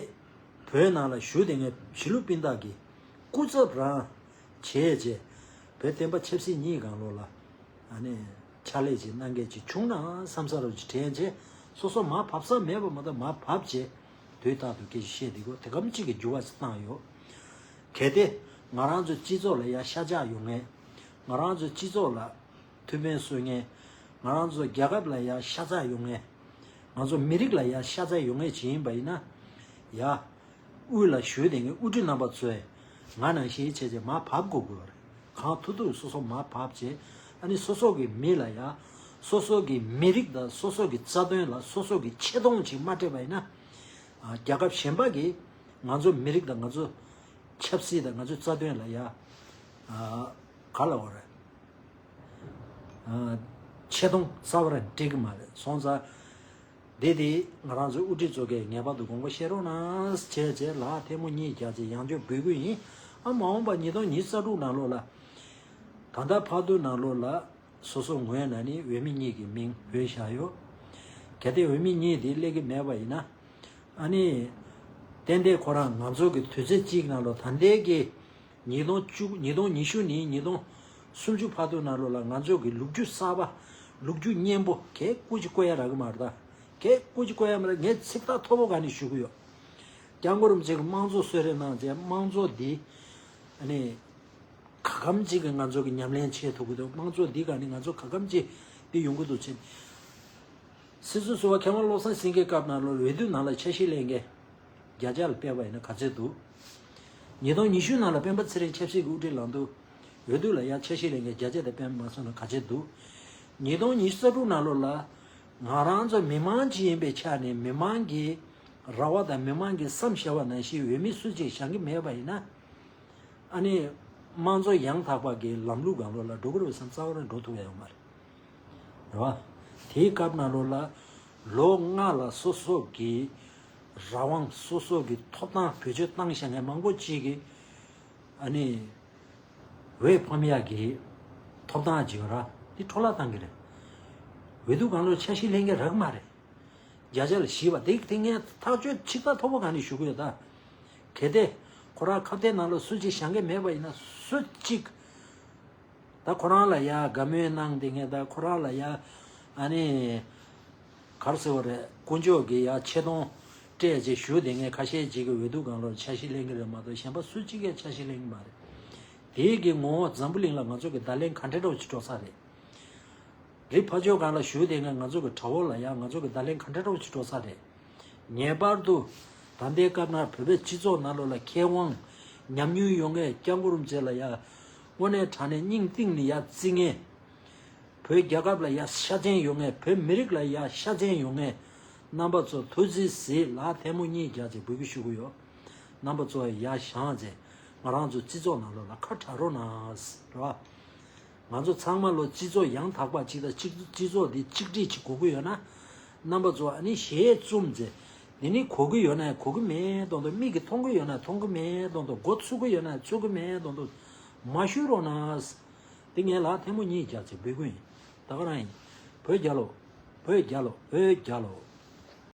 བོད་ནང་ལ་བཞུགས་བསྡད་མཁན་གཞིས་ལུས་སྤུན་ཟླ་གི་སྐུ་ཚབ་རང་བྱས་བྱས་བོད་བསྟན་པ་ཆབ་སྲིད་གཉིས་སྒང་ལོགས་ལ་ཨ་ནི་ཕྱག་ལས་ཅིག་གནང་མཁན་ཅིག་བྱུང་ན་བསམ་ས་རུ་ཅིག་དྲན་བྱས། སོ་སོ་མར་བབས་ས་མེད་པ་མ་གཏོགས་མར་བབས་བྱས་དུས་རྟག་ཏུ་སྐད་ཆ་བཤད་བསྡད་དགོས། དེ་གམ་གཅིག་གི་འགྱུར་བ་ཅིག་བཏང་ཡོད། གལ་ཏེ་ང་རང་ཚོའི་སྤྱི་ཚོགས་ལ་ཡ་ཤ་ཚ་ཡོང་མཁན། ང་རང་ཚོའི་སྤྱི་ཚོགས་ལ་ཐུགས་ཕན་གསོས་མཁན། ང་རང་ཚོ་རྒྱལ་ཁབ་ལ་ཡ་ཤ་ཚ་ཡོང་མཁན། ང་ཚོ་མི་རིགས་ལ་ཡ་ཤ་ཚ་ཡོང་མཁན་ཅིག་ཡིན་པ་ཡིན་ན། ཡ། དབུས་ལ་བཞུགས་བསྡད་མཁན་དབུ་ཁྲིད་རྣམ་པ་ཚོས་ང་ནང་བཞིན་བྱས་བྱས་མར་བབས་དགོས་དགོས་པ་རེད། གང་ཐུབ་ཐུབ་སོ་སོ་མར་བབས་བྱས། ཨ་ནི་སོ་སོ་གི་མི་ལ་ཡ། སོ་སོ་གི་མི་རིགས་དང་སོ་སོ་གི་རྩ་དོན་ལ་སོ་སོ་གི་ཆེ་མཐོང་ཅིག་མ་སྤྲད་པ་ཡིན་ན། ཨ། རྒྱལ་ཁབ་གཞན་པ་གིས་ང་ཚོ་མི་རིགས་དང་ང་ཚོ་ཆབ་སྲིད་དང་ང་ཚོའི་རྩ་དོན་ལ་ཡ། ཨ། ག་ལབ་དགོས་རེད། ཨ། ཆེ་མཐོང་རྩ་བ་རང་སྤྲད་ཀྱི་མ་རེད། སོང་ཙང་། འདི་དེ་ང་རང་ཚོའི་དབུ་ཁྲིད་ཚོ་གིས་ངེས་པར་དུ་དགོངས་པ་བཞེས་རོགས་གནང་བྱས་བྱས་ལ་ཐལ་མོ་གཉིས་རྒྱག་བྱས་ཡང་བསྐྱར་འབོད་སྐུལ་ཡིན། ཨ། མ་འོངས་པ་ཉིས་སྟོང་ཉི་ཤུ་རྩ་དྲུག་ནང་ལོགས་ལ། ད་ལྟ་བར་དུ་ནང་ལོགས་ལ་སོ་སོ་ངོས་ནས་ནི་འོས་མི་གཉིས་ཀྱི་མིང་འབོད་བཞག་ཡོད། གལ་ཏེ་འོས་མི་གཉིས་དེ་སླེབས་ཀྱི་མེད་པ་ཡིན་ན། ཨ་ནི། ཏན་ཏན་ཁོ་རང་ང་ཚོ་གི་དུས་ཚོད་གཅིག་ནང་ལོགས་ད་ལྟའི་གི་ཉིས་སྟོང་བཅུ། ཉིས་སྟོང་ཉི་ཤུ་ནས་ཉིས་སྟོང་སུམ་ཅུ་བར་དུ་ནང་ལོགས་ལ་ང་ཚོ་གི་ལོ་རྒྱུས་གསར་པ། ལོ་རྒྱུས་སྙན་པོ་གས་སྐུ་མཁྱེན་བཀོད་ཡ་རག་གི་མ་རེད་ད། གས་སྐུ་མཁྱེན་བཀོད་ཡ་མ་རེད། ངས་ཚིག་ཐག་མཐོ་པོ་ག་ནས་ཞུ་གི་ཡོད། སྐྱབས་མགོན་རིན་པོ་ཆེ་གི་དམངས་གཙོ་གསོལ་རས་གནང་བྱས་དམངས་གཙོ་འདི་ཨ་ནི་ག་གམ་གཅིག་གི་ང་ཚོ་གི་ཉམས་ལེན་བྱེད་ཐུབ་ཀྱི་འདུག་དམངས་གཙོ་འདི་ག་ནས་ང་ཚོ་ག་གམ་གཅིག་འདི་ཡོང་གི་འདུག་ཅེས། སྲིད་ཟུར་ཟུར་པ་མཁས་དབང་བློ་བཟང་སེང་གེའི་སྐབས་ནང་ལོགས་འོས་བསྡུ་ནང་ལ་ཆ་ཤས་ལེན་མཁན་བརྒྱ་ཆ་ལ་སྤེལ་བ་ཡིན་ན་ག་ཚོད་འདུག་ཉིས་སྟོང་ཉི་ཤུ་ནང་ལ་སྤེན་པ་ཚེ་རིང་ཆབ་སྲིད་ཀྱི་དབུ་ཁྲིད་ལངས་དུས་འོས་བསྡུ་ལ་ཡ་ཆ་ཤས་ལེན་མཁན་བརྒྱ་ཆ་དེ་སྤེལ་མ་སོང་ན་ག་ཚོད་འདུག་ཉིས་སྟོང་ཉི་ཤུ་རྩ་དྲུག་ནང་ལོགས་ལ་ང་རང་ཚོ་མི་མང་ཅིག་ཡིན་པའི་ཆ་ནས་མི་མང་གི་རེ་བ་དང་མི་མང་གི་བསམ་བྱ་བ་ནང་བཞིན་འོས་མི་སུ་གཅིག་བཞེངས་ཀྱི་མེད་པ་ཡིན་ན། ཨ་ནི། དམངས་གཙོ་ཡང་དག་པ་གི་ལམ་ལུགས་སྒང་ལོགས་ལ་འགྲོ་གི་རེད་བསམ་རྩ་བ་རང་འགྲོ་ཐུབ་ཡ་ཡོད་མ་རེད། རེད་བ། དེའི་སྐབས་ནང་ལོགས་ལ། ལོ་ལྔ་ལ་སོ་སོ་གི་རང་དབང་སོ་སོ་གི་ཐོབ་ཐང་བེད་སྤྱོད་བཏང་བཞག་མཁན་མང་པོ་ཅིག་གིས་ཨ་ནི། འོས་ཕམ་ཡག་གི་ཐོབ་ཐང་ཅིག་ར་དེ་འཕྲོ་བརླག་བཏང་གི་རེད། འོས་བསྡུ་སྒང་ལོགས་ཆ་ཤས་ལེན་མཁན་རག་མ་རེད། བརྒྱ་ཆ་ལ་བཞི་པ་དེ་དེ་ངས་ཐག་གཅོད་ཆིག་ཐག་མཐོ་པོ་ག་ནས་ཞུ་གི་ཡོད་ད། གལ་ཏེ་ཁོ་རང་ཁ་གཏད་ནང་ལོགས་སུ་གཅིག་བཞེངས་མཁན་མེད་པ་ཡིན་ན་སུ་གཅིག་ད་ཁོ་རང་ལ་ཡ་དགའ་མོས་གནང་བསྡད་མཁན་ད་ཁོ་རང་ལ་ཡ་ཨ་ནི་ག་རེ་ཟེར་བ་རེད། དཀོན་མཆོག་གི་ཡ་ཆེ་མཐོང་སྤྲད་བྱས་བཞུགས་བསྡད་མཁན་ཁ་ཤས་ཅིག་གི་འོས་བསྡུ་སྒང་ལོགས་ཆ་ཤས་ལེན་གི་རེད་མ་གཏོགས་གཞན་པ་སུ་གཅིག་གིས་ཆ་ཤས་ལེན་གི་མ་རེད། དེའི་གི་ངོ་བོ་འཛམ་བུ་གླིང་ལ་ང་ཚོ་གི་བརྡ་ལན་ག་འདྲ་འདྲ་བོ་ཅིག་སྤྲོད་ས་རེད། རི་ཕར་ཕྱོགས་སྒང་ལ་བཞུགས་བསྡད་མཁན་ང་ཚོ་གི་དགྲ་བོ་ལ་ཡང་ང་ཚོ་གི་བརྡ་ལན་ག་འདྲ་འདྲ་བོ་ཅིག་སྤྲོད་ས་རེད། ངེས་པར་དུ་ད་ལྟའི་སྐབས་ན་བོད་པའི་སྤྱི་ཚོགས་ནང་ལོགས་ལ་མཁས་དབང་ཉམས་མྱོང་ཡོད་མཁན་སྐྱབས་མགོན་རིན་པོ་ཆེ་ལ་ཡ་དངོས་གནས་དྲང་གནས་སྙིང་གཏིང་ནས་ཡ་བརྩི་མཁན། བོད་རྒྱལ་ཁབ་ལ་ཡ་ཤ་ཚན་ཡོང་ངེས། བོད་མི་རིགས་ལ་ཡ་ཤ་ཚན་ཡོང་ངེས། རྣམ་པ་ཚོ་ཐུགས་རྗེ་གཟིགས་ལ་ཐལ་མོ་གཉིས་རྒྱག་ཅེས་འབོད་སྐུལ་ཞུ་གི་ཡོད། རྣམ་པ་ཚོ་ཡ་བཞེངས་ཅེས་ང་རང་ཚོ་སྤྱི་ཚོགས་ནང་ལོགས་ལ་ཁ་གྲག་རོགས་གནང་། རེད་བ། ང་ཚོ་ཚང་མ་ལོ་སྤྱི་ཚོགས་ཡང་དག་པ་ཅིག་དང་གཅིག་སྤྱི་ཚོགས་འདི་གཅིག་སྒྲིལ་ཅིག་དགོས་ཀྱི་ཡོད་ན། རྣམ་པ་ཚོ་ཨ་ནི་ཞལ་བཙུམ་ཅེས། འདི་ནི་གོ་གི་ཡོད་ན་གོ་གི་མེད་མདོག་མདོག་མིག་གིས་མཐོང་གི་ཡོད་ན་མཐོང་གི་མེད་མདོག་མདོག་མགོ་ཚོས་ཀྱི་ཡོད་ན་ཚོས་ཀྱི་མེད་མདོག་མདོག་མ་ཞུ་རོགས་གནང་། འདི་ངས་ལ་ཐལ་མོ་གཉིས་རྒྱག་ཅེས་འབོད་སྐུལ་ཡིན། ད་ག་རང་ཡིན། བོད་རྒྱལ་ལོ། བོད་རྒྱལ་ལོ། བོད་རྒྱལ་ལོ།